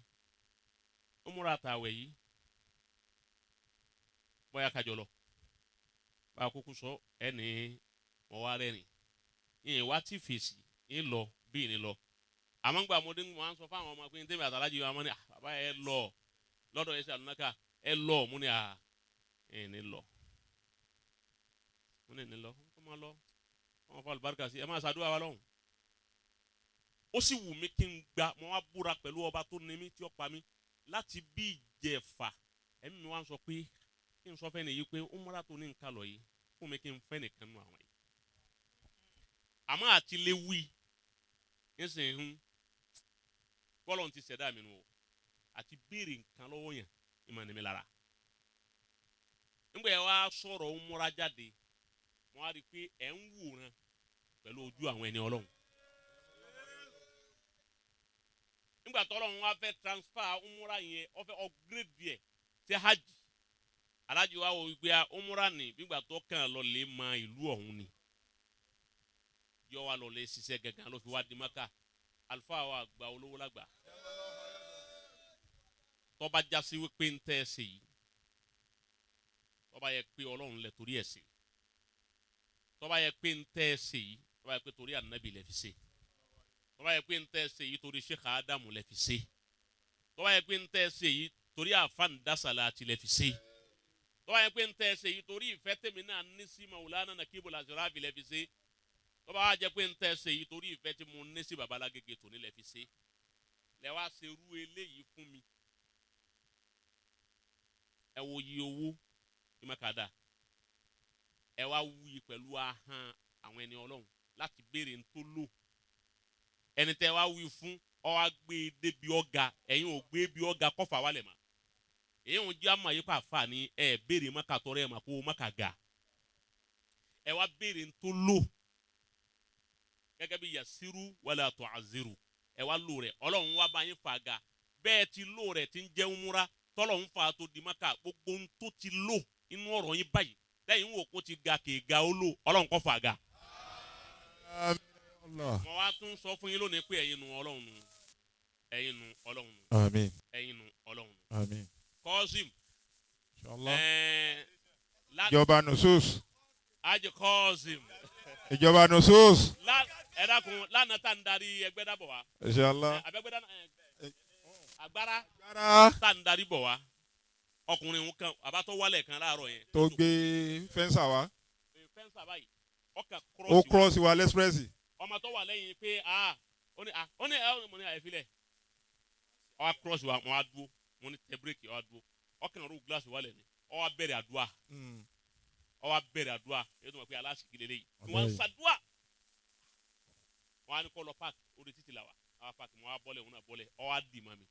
ó múra àtàwẹ̀ yìí bóyá kájọ lọ bá a kúkú sọ ẹ ní mo wá rẹ́rìn ìyẹn wá tí fèsì ń lọ bí ní lọ àmọ́ ngbà mo dé mo máa ń sọ fáwọn ọmọ pé ní tèmi àtàlájì wa mọ́ ni bàbá ẹ lọ lọ́dọ̀ ẹ ṣe àlùnáka ẹ lọ mo ní à ẹ ní lọ mo ní ní lọ kó máa lọ wọn fọ àlùbáríkà sí ẹ máa ṣàdúrà wa lọ́hùn. Ó sì wù mí kí n gba mo wá búra pẹ̀lú ọba tó ní mí tí ó pa mí láti bí ìjẹ̀fà ẹ̀mí mi wá ń sọ pé kí n sọ fẹ́ nìyí pé ó múra tó ní nǹkan lọ yìí fún mi kí n fẹ́ nìkan nù àwọn yìí àmọ́ àti lè wí nísìnyí bọ́lọ̀ ti ṣẹ̀dá mi nù o àti béèrè nǹkan lọ́wọ́ yẹn ìmọ̀ ní mi lára. Nígbà yẹn wá sọ̀rọ̀ ń múra jáde wọ́n á rí i pé ẹ̀ ń wòran pẹ̀lú ojú àwọn ẹni Ọlọ́run. Nígbà tó Ọlọ́run wá fẹ́ transfer ń múra yẹn ó fẹ́ upgrade yẹ sí hajj. Alájì wa wò wípé ń múra ní nígbà tó kàn lọ lè ma ìlú ọ̀hún ni. Yọ wa lọ lè ṣiṣẹ́ gángan ló fi wá di Mákà. Àlùfáà wa gba olówó lágbà. Tọ́ba jásí wípé ń tẹ́ ẹ ṣe yìí tọ́ba yẹ pé Ọlọ́run lẹ torí ẹ̀ ṣe tọ́ba yẹ pé ń tẹ́ ẹ ṣe yìí tọ́ba yẹ pé torí ànábì lẹ fi ṣe tọ́ba yẹ pé ń tẹ́ ẹ ṣe yìí torí Sheikh Adamu lẹ fi ṣe tọ́ba yẹ pé ń tẹ́ ẹ ṣe yìí torí àfàǹdásàlà àti lẹ fi ṣe tọ́ba yẹ pé ń tẹ́ ẹ ṣe yìí torí ìfẹ́ tèmi náà ní sí Maulana Nakibul Ashrafi lẹ fi ṣe tọ́ba wá jẹ́ pé ń tẹ́ ẹ ṣe yìí torí ìfẹ́ tí mo ní sí Babalágége tòní lẹ fi ṣe lẹ wá ṣerú eléyìí fún mi. Ẹ wo iye owó ìmọ̀kadà ẹ wá wuyi pẹ̀lú ahọ́n àwọn ẹni Ọlọ́run láti béèrè ń tó lò ẹni tẹ́ wá wuyi fún ọ wá gbé e débi ọ̀gá ẹ̀yin ò gbé bí ọ̀gá kọfà wálẹ̀ mọ́ èyí ò jẹ́ àmọ́ yípa àfa ni ẹ béèrè mọ́kà tọrọ ẹ mà kó mọ́kà ga ẹ wá béèrè ń tó lò gẹ́gẹ́ bí yasiru wala tu'aziru ẹ wá lò rẹ̀ Ọlọ́run wá bá yín fà ga bẹ́ẹ̀ ti lò rẹ̀ ti ń jẹun múra tọ́lọ̀ ń fa tó di maka gbogbo ń tó ti lò inú ọ̀rọ̀ yín báyìí lẹ́yìn wò kó ti ga kè ga ó lò Ọlọ́run kọ́ fà ga. Mo wá tún sọ fún yín lónìí pé ẹ̀yin nu Ọlọ́run nu ẹ̀yin nu Ọlọ́run nu. Àmín. Ẹ̀yin nu Ọlọ́run nu. Àmín. Kọ́sìm. Ìjọba nusus. Ajé Kọ́sìm. Ìjọba nusus. Ẹ dákun lánàá tá n darí ẹgbẹ́ dàbọ̀ wá. Inshallah. Abẹ́gbẹ́dá agbára tá n darí bọ̀ wá ọkùnrin òun kan àbátọ́ wálẹ̀ kan láàárọ̀ yẹn. Tó gbé fẹ́ǹsà wá. Fẹ́ǹsà báyìí ọkà ó kírọ́ọ̀sì wa lẹ́sprẹ́sì. Ọmọ tó wà lẹ́yìn pé ó ní ó ní ẹ mo ní àyẹ̀fílẹ̀ ọwọ́ kírọ́ọ̀sì wa mo wá dúró mo ní tẹ bírèkì ọwọ́ dúró ọkàn rú gíláàsì wálẹ̀ ni ọwọ́ bẹ̀rẹ̀ àdúrà ọwọ́ bẹ̀rẹ̀ àdúrà èyí tó mọ̀ pé aláṣìkí lélẹ́yìí wọ́n ń ṣàdúrà wọ́n á ní kọ́ lọ páàkì orí títì làwà àwọn páàkì mo wá bọ́lẹ̀ òun náà bọ́lẹ̀ ọwọ́ á dì mọ́ mi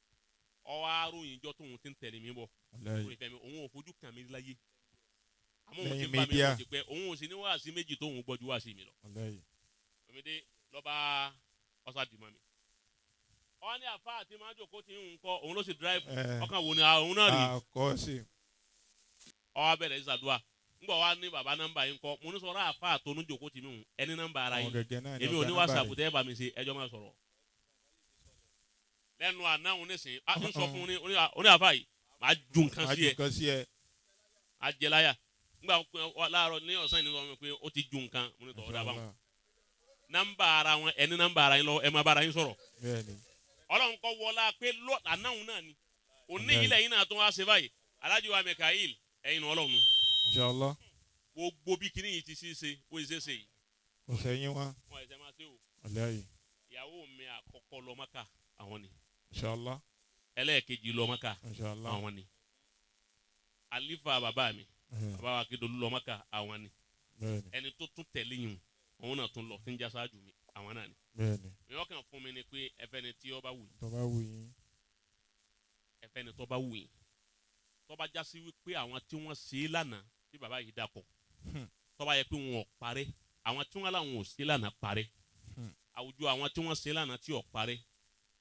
ọwọ́ aróyìn jọ tóun ti ń tẹ̀lé mi bọ̀ òun fẹ́ mi òun ò fojú kàn mí láyé àmọ́ òun ti ń bá mi lọ sí pé òun ò sì ní wáàsí méjì tóun gbọ́ ju wáàsí mi lọ. Òmìnir lọ́ba ọ̀sà dìmọ̀ mi. Ọwọ́ ní àfa àti máa jókòó tí ń kọ́ òun ló sì dráìfù ọkàn wò ni òun náà rí. Ọwọ́ abẹ́rẹ́ ìsàdúà ńgbọ̀ wá ní bàbá nọ́mbà yín kọ́ mo ní sọ̀rọ̀ àfa àtọ́nú jókòó tì mí hùn ẹni nọ́mbà ara yín èmi ò ní WhatsApp tẹ́ bá mi ṣe ẹjọ́ máa sọ̀rọ̀ lẹ́nu àná òun nísìnyí a ń sọ fún un ní àfa yìí máa ju nǹkan sí ẹ máa jẹ láyà Ngbà láàárọ̀ ní ọ̀sán yìí ni wọ́n pé ó ti ju nǹkan mo ní tọ́ ọ̀dà báwọn. Nọ́mbà ara wọn ẹni nọ́mbà ara yín lọ ẹ máa bára yín sọ̀rọ̀. Ọlọ́run kọ́ wọlá pé ànáhùn náà ni òní ilẹ̀ yìí náà tó wá ṣe báyìí Alhaji wa Mikael ẹ̀yin nu Ọlọ́run. Inshallah. Gbogbo bí kinní yìí ti ṣe ṣe bó ṣe ṣe yìí. Kò sẹ́yìn wá. Wọ́n ẹ̀sẹ̀ máa ṣe o. Wàláyé. Ìyàwó mi àkọ́kọ́ lọ Mákà àwọn ni. Inshallah. Ẹlẹ́ẹ̀kejì lọ Mákà Inshallah. àwọn ni. Alifa bàbá mi bàbá wa Akédolú lọ Mákà àwọn ni. Ẹni tó tún tẹ̀lé yìí òun náà tún lọ tí ń já sáájú mi àwọn náà ni. Bẹ́ẹ̀ni. Ìyọ́ kàn fún mi ni pé ẹfẹ́ ni tí ó bá wù yín. Tó bá wù yín. Ẹfẹ́ ni tó bá wù yín. Tó bá já sí wípé àwọn tí wọ́n ṣe é lánàá tí bàbá yìí dàpọ̀. Tó bá yẹ pé wọn ò parẹ́ àwọn tí wọ́n làwọn ò ṣe lánàá parẹ́. Àwùjọ àwọn tí wọ́n ṣe lánàá tí ò parẹ́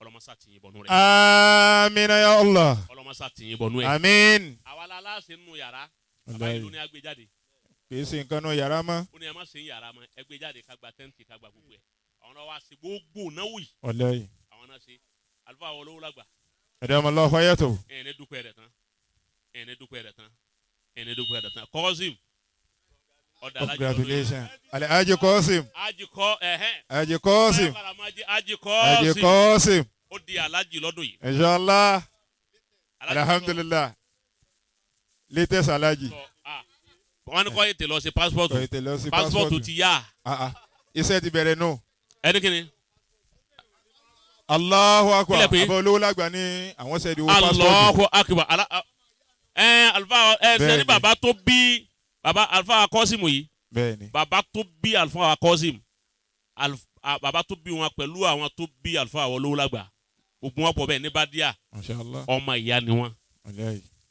ọlọmọsá tì yín bọnú rẹ̀. Amina ya Allah. Ọlọmọsá tì yín bọnú ẹ̀. Àmín. Àwa la láṣẹ nínú yàrá. Bàbá yìí ló ní agbé jáde. Kì í ṣe nǹkan náà yàrá mọ́. Ó ní ẹ má ṣe ń yàrá mọ́ ẹ gbé jáde ká gba tẹ́ǹtì ká gba gbogbo ẹ̀. Àwọn náà wá ṣe gbogbo náwó yìí. Wàláyé. Àwọn náà ṣe àlùfáà wọ lówó lágbà. Adamallahu hayatahu. Ẹ̀ ní dúpẹ́ rẹ̀ tán. Ẹ̀ ní dúpẹ́ rẹ̀ tán. Ẹ̀ ní dúpẹ́ rẹ̀ tán. Kọ́sìm. Ọ̀dà alájọ lóye. Congratulations. Alhaji Kọ́sìm. Aji kọ́ ẹ̀hẹ́n. Alhaji Kọ́sìm. Aji Alhaji Kọ́sìm. Kọ́sìm. Ó di alájì lọ́dún yìí. Inshallah. Alhamdulillah. Latest Alhaji. Wọ́n ní kọ́ ètè lọ sí passport. Kọ́ ètè lọ sí passport ti yá. Iṣẹ́ ti bẹ̀rẹ̀ nù. Ẹni kìíní. Allahu akbar. Àbọ̀ olówó lágbà ní àwọn ṣẹ́ni owó passport. Allahu akbar. Alfa ẹ sẹ́ni bàbá tó bí bàbá Alfa Kọ́sìmù yìí. Bẹ́ẹ̀ni. Bàbá tó bí Alfa Kọ́sìmù. Bàbá tó bí wọn pẹ̀lú àwọn tó bí Alfa àwọn olówó lágbà. Ogun wọn pọ̀ bẹ́ẹ̀ ní Bádíà. Mashallah. Ọmọ ìyá ni wọn.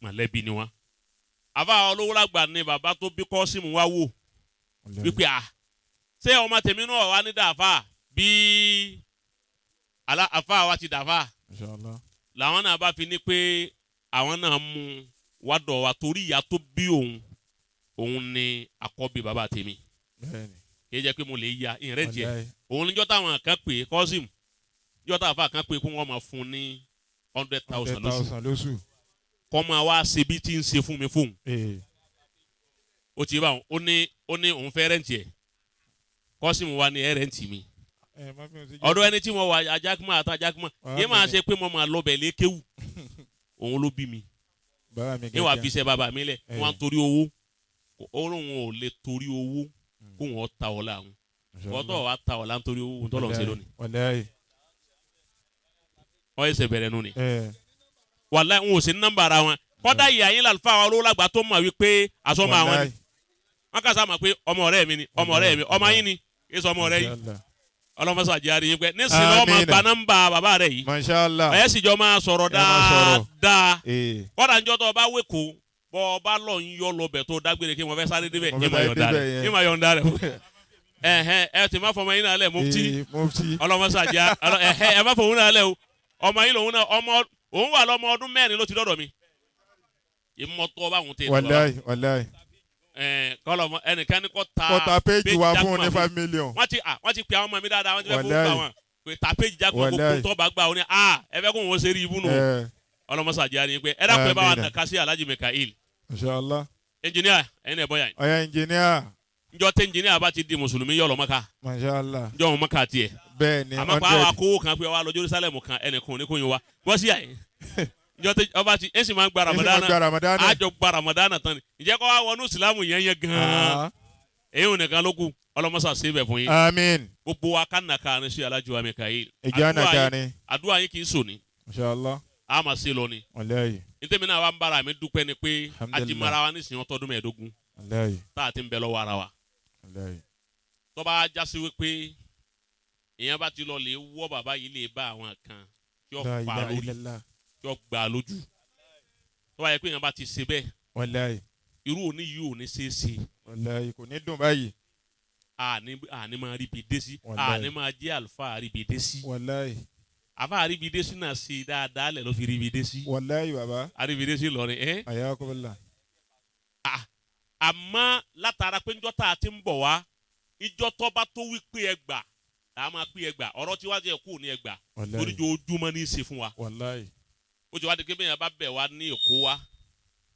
Mọ̀lẹ́bí ni wọn. Àfa olówó lágbà ni bàbá tó bí Kọ́sìmù wá wò. Wípé a ṣé ọmọ tèmi náà wà ní dàáfà bí àfa wa ti dàáfà. Làwọn náà bá fi ní pé àwọn náà mú wá dọ̀ wa torí ìyá tó bí òun òun ni àkọ́bí bàbá tèmi. Kì í jẹ́ pé mo lè ya ìrẹ́ jẹ. Òun níjọ́ táwọn kan pè é Kọ́sìmù níjọ́ táwọn afa kan pè é kó wọ́n máa fún ní 100,000 lóṣù. Kọ́ máa wá ṣe bí tí ń ṣe fún mi fóun. Ó ti bá wọn ó ní òun fẹ́ rẹ́ǹtì ẹ̀ Kọ́sìmù wa ní ẹ̀ rẹ́ǹtì mi. Ọ̀dọ̀ ẹni tí mo wà ajákúmọ̀ àti ajákúmọ̀ yé máa ṣe pé mo máa lọ bẹ̀ lékéwù òun ló bí mi. Ní wàá fi ṣe bàbá mi lẹ̀ wọ́n á torí owó ó lóun ò lè torí owó kó wọ́n ta ọ̀la àwọn wọ́n tọ̀ wá ta ọ̀la nítorí owó òun tọ́lọ̀ ń ṣe lónìí. Wọ́n ẹsẹ̀ bẹ̀rẹ̀ nù ni. Wàláhì n ò sí nọ́mbà ara wọn kọ́dà ìyá yín làlùfáà wa olówó lágbà tó mọ̀ wípé àsọmọ àwọn ni wọ́n kà sá mọ̀ pé ọmọ ọ̀rẹ́ mi ni ọmọ ọ̀rẹ́ mi ọmọ yín ni kí sọ ọmọ ọ̀rẹ́ yín ọlọ́mọsà jẹ́ àríyìn pé nísìnyí ọmọ gba nọ́mbà bàbá rẹ̀ yìí Mashallah. ẹ̀ sì jọ máa sọ̀rọ̀ dáadáa kọ́dà níjọ́ tó o bá wéko bọ́ ọ bá lọ ń yọ lọ bẹ̀ tó dágbére kí wọ́n fẹ́ sáré débẹ̀ ìmọ̀ yọ̀ǹda rẹ̀ ẹ̀hẹ́n ẹ ti má fọmọ yín náà lẹ̀ mufti ọlọ́mọsà jẹ́ ẹ̀hẹ́n ẹ má fọmọ náà lẹ̀ o ọmọ yín lòun náà ọmọ òun wà lọ́mọ ọdún mẹ́rin ló ti dọ́dọ̀ mi ìmọ̀tọ́ báwọn tẹ̀ Wàláhì wàláhì. Kọlọmọ ẹnìkan ní kò ta péjì wa fún ní 5 million. Wọ́n ti pè àwọn ọmọ mi dáadáa wọ́n ti fẹ́ fún gbà wọn pé ta péjì jákùmọ̀ gbogbo tó bá gbà wọn ni ẹ fẹ́ kó wọn ṣe rí ibú nù. Ọlọmọsàjà ni pé ẹ dákun ẹ bá wa nàka sí Alhaji Mikael. Inshallah. Ẹnjìníà ẹ̀yin ẹ̀ bọ́yà. Ọ̀yà ẹnjìníà. Njọ́ tẹ ẹnjìníà bá ti di mùsùlùmí yọ̀ lọ Mákà. Mashallah. Njọ́ wọn Mákà tiẹ̀. Bẹ́ẹ̀ni àmọ́ pa àwọn akówó kan pé wà lọ Jerusalem kan ẹnìkan ní kò yín wa bọ́ sí àyè. Njọ́ tẹ ọba ti ẹ sì máa ń gba Ramadana àjọ gba Ramadana tán ni ǹjẹ́ kọ́ wa wọnú ìsìlámù yẹn yẹn gan-an èyí ò nìkan ló kù ọlọmọsà ṣe bẹ̀ fún yín. Àmín. Gbogbo wa ká nàka ní sí Alhaji wa Mikael. Ìjà nàka ni. Àdúrà yín kì í sùn ni. Inshallah. A máa ṣe lọ ni. Wàláhì. Ntẹ́mi náà wa ń bára mi dúpẹ́ ni pé a ti mara wa nísìnyí ọtọ́dún 25. Wàláhì. Tá a ti ń bẹ lọ́wọ́ ara wa. Wàláhì. Tó bá jásí wípé ìyẹn bá ti lọ lè wọ́ bàbá yìí lè bá àwọn kan tí ó pa lórí tí ó gbà lójú. Tó bá yẹ pé ìyẹn bá ti ṣe bẹ́ẹ̀. Wàláhì. Irú òní yìí ò ní ṣeé ṣe. Wàláhì kò ní dùn báyìí. Àní máa rí bi dé sí. Àní máa jẹ́ àlùfáà rí bi dé sí. Wàláhì. Àfa àríbidésí náà ṣe dáadáa lẹ̀ ló fi ríbidésí. Wàláhì bàbá. Àríbidésí lọrin ẹ́. Ayakumullah. Àmọ́ látara pé njọ́ tá a ti ń bọ̀ wá ìjọ tó bá tó wí pé ẹgbà là á máa pé ẹgbà ọ̀rọ̀ tí wàá jẹ́ kú ní ẹgbà Wàláhì. oríjoojúmọ́ ní í ṣe fún wa. Wàláhì. Ó ti wá di pé bẹ́ẹ̀ yẹn bá bẹ̀ wá ní Èkó wá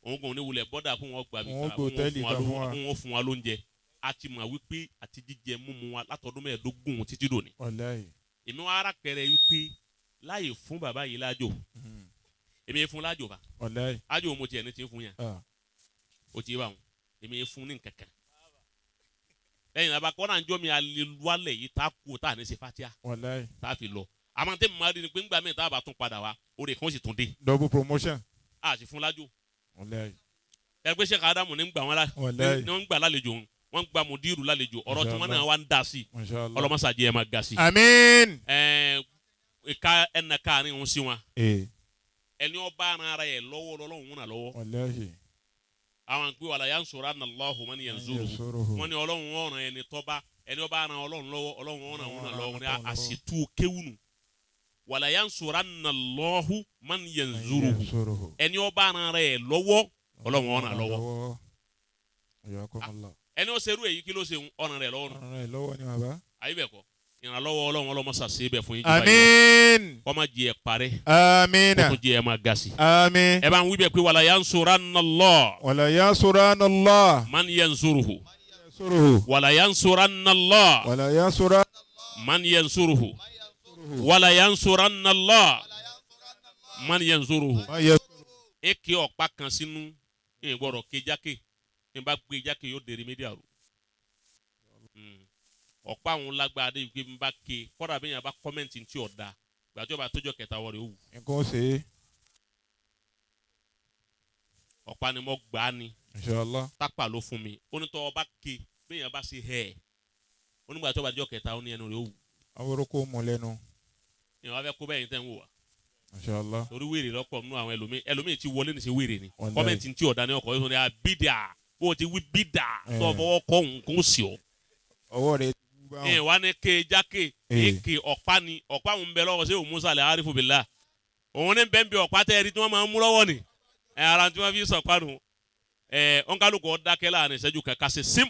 Òun kò ní wulẹ̀ bọ́dà fún wọn gbàgbé Wọ́n gbé hòtẹ́ẹ̀lì kan fún wa. Wọn fún wa lóúnjẹ. A ti mọ̀ wípé àti jíjẹ múmu wa látọdún 25 títí dòní. Wàláyé. Èmi wá ara pẹrẹ wípé láyè fún bàbá yìí lájò. Èmi fún lájò fa. Wàláyé. Ájò mo tiẹ̀ ní ti fún yàn. Ah. O ti bá wọn. Èmi fún ní nkankan. Lẹ́yìn náà kọ́nà ń jọ mi alẹ́ yìí tá a kú tá a ní ṣe fatia Wàláyé. tá a fi lọ. Àmọ́ tẹ́ mi máa rí ni pé ńgbà míì tá a bá tún padà wá orí kan sì tún dé. Double promotion. A sì fún lájò. Wàláyé. Ẹgbẹ́ Sheikh Adamu ní gbà wọn la Wàláyé. ní wọ́n gbà lálejò wọn wọ́n gba mudiru lálejò ọ̀rọ̀ tí wọ́n náà wá ń da sí Mashallah. ọlọ́mọsàjẹ́ ẹ̀ máa ga sí. Àmín. Ẹ̀ẹ́ ìka ẹnà káàrin òun sí wọn Ee. ẹni ọba ara yẹ lọ́wọ́ lọ́lọ́run náà lọ́wọ́. Wàláyé. Àwọn pé wàlá yansuranna Allahu man yansuruhu wọ́n ní ọlọ́run ọ̀ràn ẹni tọ́ba ẹni ọba ara ọlọ́run lọ́wọ́ ọlọ́run ọ̀ràn òun náà lọ́wọ́ ní àṣetú kéwùnù wàlá yansuranna Allahu man yansuruhu ẹni ọba ara rẹ̀ lọ́wọ́ ọlọ́run ọ̀ràn lọ́wọ́. Ayakumullah. Ẹni ó ṣerú èyí kí ló ṣe ọ̀ràn rẹ̀ lọ́wọ́ nù. Ọ̀ràn rẹ̀ lọ́wọ́ ni bàbá. Àyè bẹ̀ kọ́ ìrànlọ́wọ́ ọlọ́run ọlọ́mọṣà ṣe é bẹ̀ fún yín jù báyìí lọ. Àmín. Kó má jẹ́ ẹ parẹ́ Àmín. kó tún jẹ́ ẹ máa ga sí. Àmín. Ẹ bá ń wí bẹ́ẹ̀ pé wàlá yansuranna Allah Wàlá yansuranna Allah. man yansuruhu Yansuruhu. wàlá yansuranna Allah Wàlá yansuranna man yansuruhu wàlá yansuranna Allah man yansuruhu. Allah. E kí ọ̀pá kan sínú ẹ gbọ́dọ̀ ké jákè ẹ bá gbé jákè yóò dèrè mídíà rò. Ọ̀pá àwọn lágbára dé ibi bá ké kọ́dà bí yẹn bá kọ́mẹ́ǹtì tí ò da gbàtí ọba tójọ́ kẹta wọ̀ rẹ̀ ó wù. Nǹkan ó ṣe é. Ọ̀pá ni mo gbà á ni. Inshallah. Tápà ló fún mi ó ní tọ́ ọba ké bí yẹn bá ṣe hẹ̀ ẹ́ ó nígbà tí ọba tójọ́ kẹta ó ní ẹnu rẹ̀ ó wù. Aworo mú lẹ́nu. Ìyẹn wá fẹ́ kó bẹ́ẹ̀ yín tẹ́ ń wò wá. Inshallah. Torí wèrè lọ́pọ̀ nínú àwọn ẹlòmíì ẹlòmíì ti wọlé ní ṣe wèrè ni. Wallahi. Kọ́mẹ́ǹtì tí ọ̀dà ní ọkọ̀ yóò sọ ní abídà bó o ti wí bídà tó fọwọ́ kọ́ nǹkan sí ọ. Ọwọ́ rẹ̀ ti wú báwọn. Ẹ wá ní ké jákè èké ọ̀pá ni ọ̀pá òun bẹ lọ́wọ́ sí òun musa lè arifu billah òun ní bẹ́ẹ̀ bí ọ̀pá tẹ́ ẹ̀rí tí wọ́n máa ń mú lọ́wọ́ ni ẹ ara tí wọ́n fi sọ̀pá nù ẹ ọ̀nkálukọ̀ dákẹ́ láàrin ìṣẹ́jú kan kásẹ̀ sim.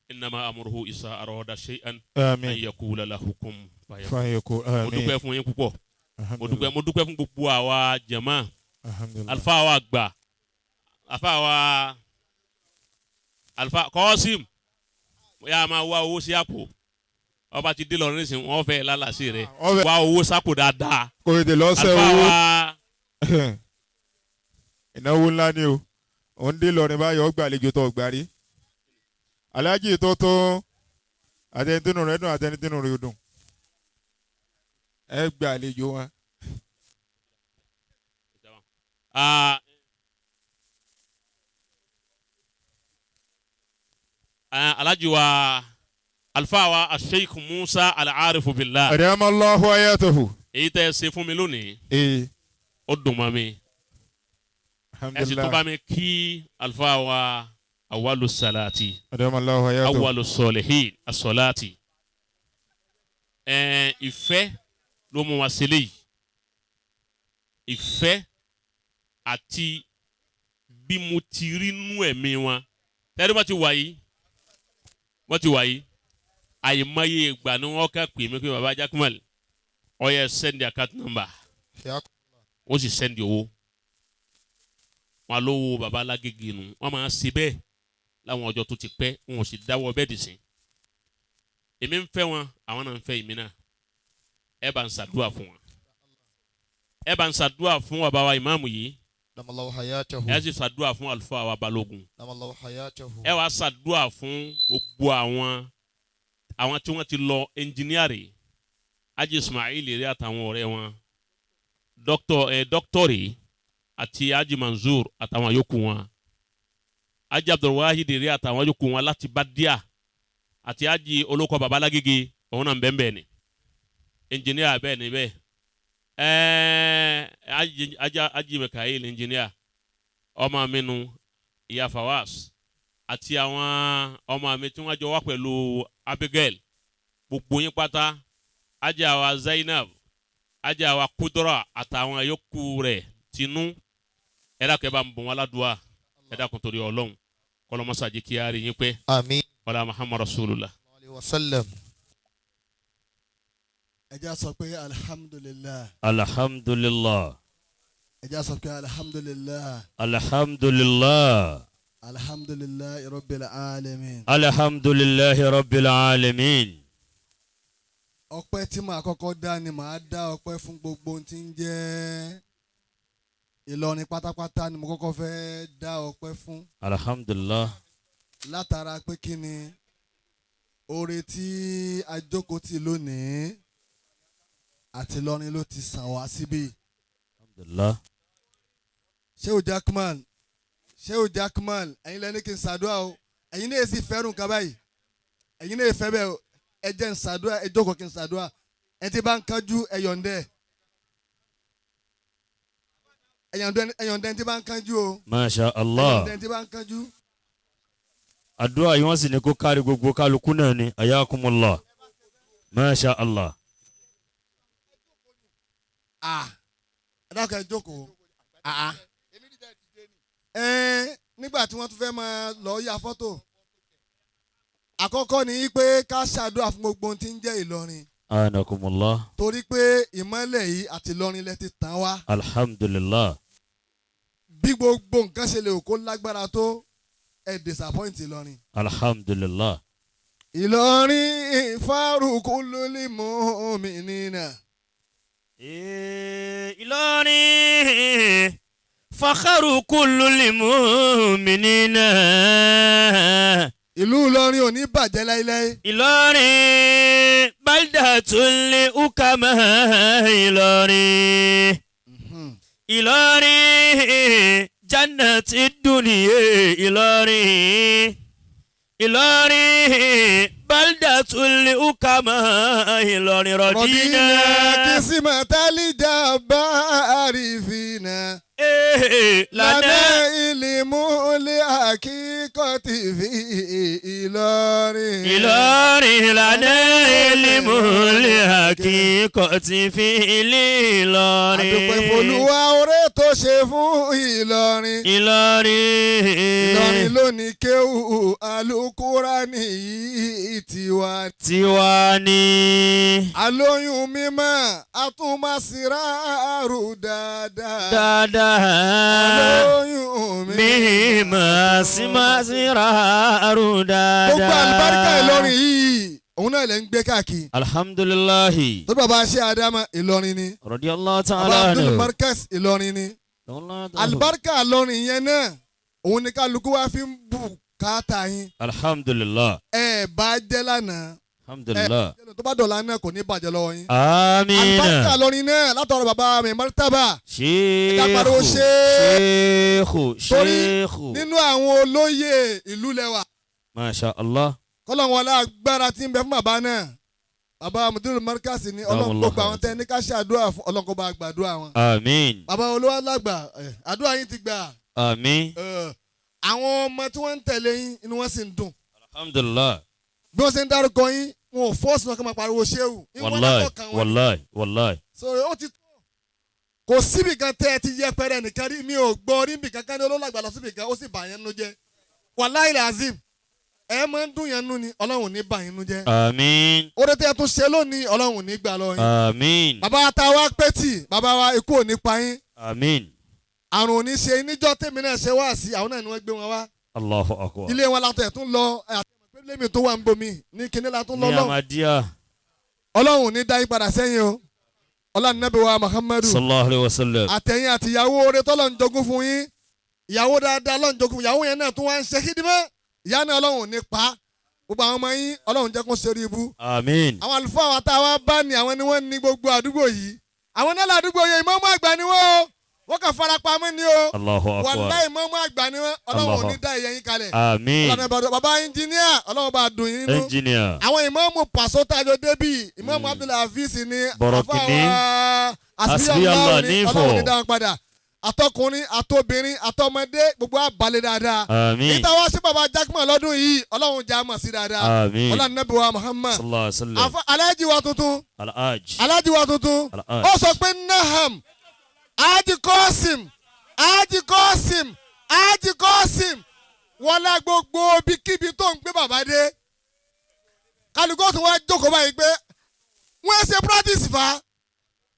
Innama amruhu isa arada shay'an an Àmín. yakula lahu kun fayakun. Fayakun. Mo Àmín. dúpẹ́ fún yín púpọ̀. Mo dúpẹ́ fún gbogbo àwa jàmá. Alhamdulillah. Alifa wa àgbà alifa wa alifa Kọ́sìm yà máa wá owó sí àpò ọba ti dé lọ nísìnyí wọ́n fẹ́ lálàsí rẹ̀ wá owó sápò dáadáa. Kò tètè lọ sẹ́ Alifa owó. wa Ìnáwó ńlá ni o. Òun dé lọrin báyọ̀ gbàlejò tó gbàrí. Aláàjì tó tó àtẹnitínú rẹ̀ dùn àtẹnitínú rẹ̀ dùn. Ẹ gbàlejò wọn. Alhaji wa alifa wa Sheikh Musa Al-Arifu Billah. Adamallahu hayatahu. Èyí tẹ́ ẹ ṣe fún mi lónìí. Ó dùn mọ́ mi. Ẹ sì tún bá mi kí alifa wa awalu salati. Adamallahu hayatahu. Awalu solihin asolati. Ìfẹ́ ló mú wa ṣe léyìí. Ìfẹ́ àti bí mo ti rí nú ẹ̀mí wọn. Tẹ́lẹ̀ wọ́n ti wà yìí. Wọ́n ti wà yìí. Àyèmáyé ìgbà ni wọ́n kà pè mí pé baba Jakmal ó yẹ send account number. Wọ́n sì send owó. Wọn lówó baba Alágége nu. Wọ́n máa ń ṣe bẹ́ẹ̀ láwọn ọjọ́ tó ti pẹ́. Wọn ò sì dáwọ́ bẹ́ẹ̀ dì sí. Èmi ń fẹ́ wọn, àwọn náà ń fẹ́ èmi náà. Ẹ bá ń ṣàdúrà fún wọn. Ẹ bá ń ṣàdúrà fún bàbá wa ìmáàmù yìí. Ẹ sì ṣàdúrà fún àlùfáà wa Balógun. Ẹ wá ṣàdúrà fún gbogbo àwọn tí wọ́n ti lọ ẹnjìníàrì Haji Ismail rí àtàwọn ọ̀rẹ́ wọn dọ́kítọ̀rì àti Haji Mansour àtàwọn yòókù wọn Haji Abdulwahid rí àtàwọn yòókù wọn láti Bádíà àti Haji olóko baba Alágége òun náà bẹ́ẹ̀ bẹ́ẹ̀ ni ẹnjìníà bẹ́ẹ̀ ni bẹ́ẹ̀ Haji Mikael ẹnjìníà ọmọ mi nu ìyá Fawaz àti àwọn ọmọ mi tí wọ́n jọ wá pẹ̀lú Abigail gbogbo yín pátá Haji àwa Zainab Haji àwa Kudra àtàwọn yòókù rẹ̀ tinú ẹ dákun ẹ bá ń bọ̀ wọn ládùúà ẹ dákun torí Ọlọ́run Kọlọmọsá jẹ́ kí a rí yín pẹ́. Àmín. Wàlá Muhammad Rasulullah. Alayhi wa sallam. Ẹ jẹ́ á sọ pé alhamdulilah. Alhamdulillah. Ẹ jẹ́ á sọ pé alhamdulilah. Alhamdulillah. Alhamdulilah rabbil alamin. Alhamdulillahi rabbil alamin. Ọpẹ́ tí màá kọ́kọ́ dá ni màá dá ọpẹ́ fún gbogbo ohun tí ń jẹ́ Ìlọrin pátápátá ni mo kọ́kọ́ fẹ́ dá ọpẹ́ fún. Alhamdulillah. Látara pé kí ni oore tí a jókòó tì lónìí àti Ìlọrin ló ti sàn wá síbí. Alhamdulillah. Shehu Jackman, Shehu Jackman, ẹ̀yin lẹ́ni kí n ṣàdúrà o, ẹ̀yin náà sì fẹ́ràn nǹkan báyìí, ẹ̀yin náà fẹ́ bẹ́ẹ̀ o, ẹ jẹ́ n ṣàdúrà, ẹ jókòó kí n ṣàdúrà, ẹ ti bá ń kánjú ẹ yọ̀ǹdẹ́, ẹ yọ̀ǹdẹ́ ti bá ń kánjú o. Masha Allah. Ẹ yọ̀ǹdẹ́ ti bá ń kánjú. Àdúrà yìí wọ́n sì ní kó kárí gbogbo kálukú náà ni ayakumullah. Masha Allah. Ẹ dákun ẹ jókòó. Nígbà tí wọ́n tún fẹ́ máa lọ ya fọ́tò, àkọ́kọ́ ni pé ká ṣàdúrà fún gbogbo ohun tí ń jẹ́ Ìlọrin. Anakumullah. Torí pé ìmọ́lẹ̀ yìí àti Ìlọrin lẹ ti tàn wá. Alhamdulillah. Bí gbogbo nǹkan ṣe lè kó lágbára tó, ẹ disappoint Ìlọrin. Alhamdulillah. Ìlọrin faruku lil mu'minina. Ìlọrin fakharu kullil mu'minina. Ìlú Ìlọrin ò ní bàjẹ́ láíláí. Ìlọrin baldatul ukama Ìlọrin. Ìlọrin jannati dunya Ìlọrin. Ìlọrin baldatul ukama Ìlọrin rọdínà. Rọdínà kìsìmọ̀tálíjà bá àrífínà. Lànà ìlímú lé àkíkọ̀tì fi Ìlọrin. Ìlọrin lànà ìlímú lé àkíkọ̀tì fi Ìlọrin. Àdùpẹ̀ f'Olúwa oore tó ṣe fún Ìlọrin. Ìlọrin. Ìlọrin ló ní kéwù Alukurani yìí tiwa. Tiwa ni. Alóyún mímọ́ atúmọ̀síráàrú dáadáa. Dáadáa. Alóyún mímọ́ símọ́síráàrú dáadáa. Gbogbo àlùbáríkà Ìlọrin yìí òun náà lè ń gbé káàkiri. Alhamdulilahi. Tó bàbá ṣe Adama Ìlọrin ni. Radiyallahu ta'ala Bàbá anhu. Abdul Markaz Ìlọrin ni. Àlùbáríkà Ìlọrin yẹn náà òun ni kálukú wa fi ń bù káàtà yín. Alhamdulilah. Ẹ bá jẹ́ lánàá. Alhamdulilah. Tó bá dọ̀la náà kò ní bàjẹ́ lọ́wọ́ yín. Amiina. Àlùbáríkà Ìlọrin náà látọ̀rọ̀ bàbá mi Martaba. Ṣéèkù. Ṣéèkù. Torí Ṣéèkù. nínú àwọn olóyè ìlú lẹ́wà. Masha Allah. Kọ́lọ́n wọlé agbára tí ń bẹ fún bàbá náà. Bàbá Mudiru Markaz ni Ọlọ́run gbogbo àwọn tẹ́ ní ká ṣàdúrà fún Ọlọ́run kó bá gbàdúrà wọn. Àmín. Bàbá olówó lágbà àdúrà yín ti gbà. Àmín. Àwọn ọmọ tí wọ́n ń tẹ̀lé yín inú wọn sì ń dùn. Alhamdulillah. Bí wọ́n ṣe ń dárúkọ yín wọn ò fọ́ọ̀sì wọn kí wọ́n máa pariwo ṣéwù. Wàláì wàláì wàláì. So ó ti tó. Kò síbì kan tẹ́ ẹ ti yẹpẹrẹ nìkan rí mi ò gbọ́ rí mi kankan ní olólàgbà lọ síbì kan ó sì bà yẹn nú jẹ́. Wàláì làzim ẹ máa ń dùn yẹn nú ni Ọlọ́run ní bà yín nú jẹ́. Àmín. Oore tẹ́ ẹ tún ṣe lónìí Ọlọ́run ní gbà lọ yín. Àmín. Bàbá ta wá pẹ́tì bàbá wa ikú ò ní pa yín. Àmín. Àrùn ò ní ṣe níjọ́ tèmi náà ṣe wá sí àwọn náà ni wọ́n gbé wọn wá. Allahu akbar. Ilé wọn látọ̀ ẹ̀ tún lọ àti tó wà ń bomi ní kinní la tún lọ Ní lọ́wọ́. Amadiya. Ọlọ́run ní dá yín padà sẹ́yìn o. Ọlọ́run Nábì wa Muhammadu. Sallallahu alayhi wa sallam. Àtẹ̀yìn àti ìyàwó oore tọ́lọ̀ ń jogún fún yín. Ìyàwó dáadáa lọ́n jogún ìyàwó yẹn náà tún wá ń ṣe kídìmọ́. Ìyá náà Ọlọ́run ní pa. Gbogbo àwọn ọmọ yín Ọlọ́run jẹ́ kó ṣe rí ibú. Àmín. Àwọn àlùfáà wa tá a wá bá ní àwọn ni wọ́n ní gbogbo àdúgbò yìí. Àwọn náà làdúgbò yẹn ìmáàmù àgbà ni wọ́n o. Wọ́n kàn fara pamọ́ ni o. Allahu akbar. Wàláhì ìmáàmù àgbà ni wọ́n. Ọlọ́run ò ní dá ìyẹn yín kalẹ̀. Àmín. Bàbá ẹnjìníà Ọlọ́run bá dùn yín nínú. Ẹnjìníà. Àwọn ìmáàmù pàṣọ tájọ débì ìmáàmù Abdulhafiz ni Bọ̀rọ̀kìnní. Àsìbíyàlá ní Ọlọ́run ní dá wọn padà. Àtọkùnrin àtobìnrin àtọmọdé gbogbo àbálẹ̀ dáadáa. Àmín. Ìta wá sí bàbá Jackman lọ́dún yìí Ọlọ́run jẹ́ àmọ̀ sí dáadáa. Àmín. Ọlọ́run Nábì wa Muhammad. Sallallahu alayhi wa sallam. Aláàjì wa tuntun. Alhaji. Aláàjì wa tuntun. Alhaji. Ó sọ pé Naham Haji Qasim Haji Qasim Haji Qasim Wọlá gbogbo ibikíbi tó ń gbé bàbá dé, kálukú tó wá jókòó báyìí pé wọ́n ṣe practice fa.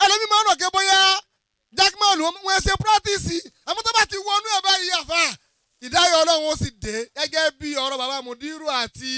Ẹlòmíì máa ń rọ̀ ké bóyá Jackman wọ́n ṣe practice, àmọ́ tó bá ti wọnú ẹ̀ báyìí, àfa ìdáyọ̀ Ọlọ́run ó sì dé, gẹ́gẹ́ bí ọ̀rọ̀ bàbá Mudiru àti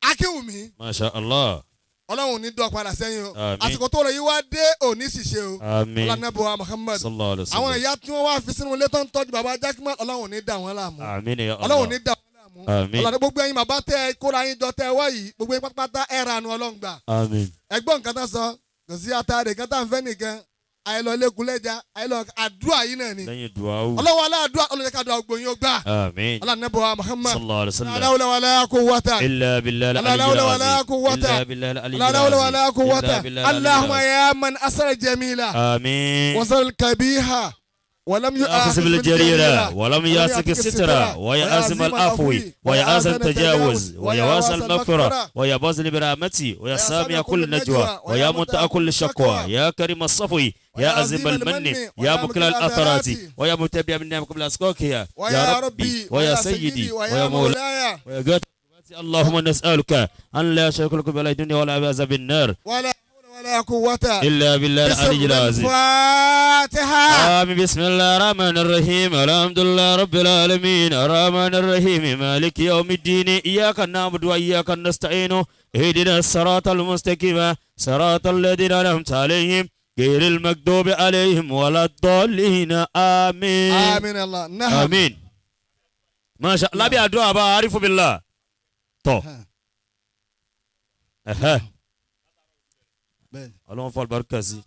Akínwùmí. Masha Allah. Ọlọ́run ò ní dọ̀ padà sẹ́yìn o. Àmín. Àsìkò tó rẹ̀ yìí wá dé, òní ṣìṣe o. Àmín. Ọlọ́nàbọ̀ Muhammad. Sallallahu alaihi Àwọn wasallam. ìyá tí wọ́n wá fi sínú ilé tó ń tọ́jú bàbá Jackman, Ọlọ́run ò ní dà wọ́n láàmú. Àmín ya Allah. Ọlọ́run ò ní dà wọ́n láàmú. Àmín. Ọlọ́run, gbogbo ẹ̀yin bàbá tẹ́ ẹ kóra yín jọ tẹ́ ẹ wá yìí, gbogbo yín pátápátá, ẹ̀ ra àánú Ọlọ́run gbà. Àmín. Ẹgbọ́n nǹkan tán sọ, kò sí atare kan tá à ń fẹ́ nìkan, àìlọ lẹ́kùnlẹ́jà, àìlọ àdúrà yìí náà ni. Lẹ́yìn duawu. Ọlọ́run aláàdúrà, Ọlọ́run jẹ́ ká àdúrà gbogbo yín ó gbà. Àmín. Ọlọ́run Muhammad. Sallallahu alaihi wasallam. La hawla wala quwwata. إلا بالله لا العلي حول ولا العظيم. قوة. إلا بالله العلي لا حول ولا العظيم. قوة. إلا بالله العلي اللهم العظيم. يا من أسر الجميلة آمين. وصل الكبيحة ولم يأخذ بالجريرة ولم ياسك السترة، ويا العفو، ويا التجاوز، ويا المغفرة، ويا باذل برحمتي، ويا سامع كل نجوى، ويا منتهى كل شكوى، يا كريم الصفو، يا عظيم المن، يا مكل الأثرات، ويا متبع من نعم قبل أسكوكها، يا ربي ويا سيدي ويا مولاي ويا قاتل. اللهم نسألك أن لا شرك لكم بلا الدنيا ولا بعذاب النار. ولا حول ولا قوة إلا بالله العلي العظيم. الفاتحة. آمين. بسم الله الرحمن الرحيم. الحمد لله رب العالمين، الرحمن الرحيم، مالك يوم الدين، إياك نعبد وإياك نستعين، اهدنا الصراط المستقيم، صراط الذين أنعمت عليهم، غير المغضوب عليهم ولا الضالين. آمين. آمين الله، نعم. آمين. ما شاء الله. lábẹ́ àdúrà bá arifu billah tọ́ ẹ̀hẹ́. Bẹ́ẹ̀ni. Ọlọ́run fún alibarika sí.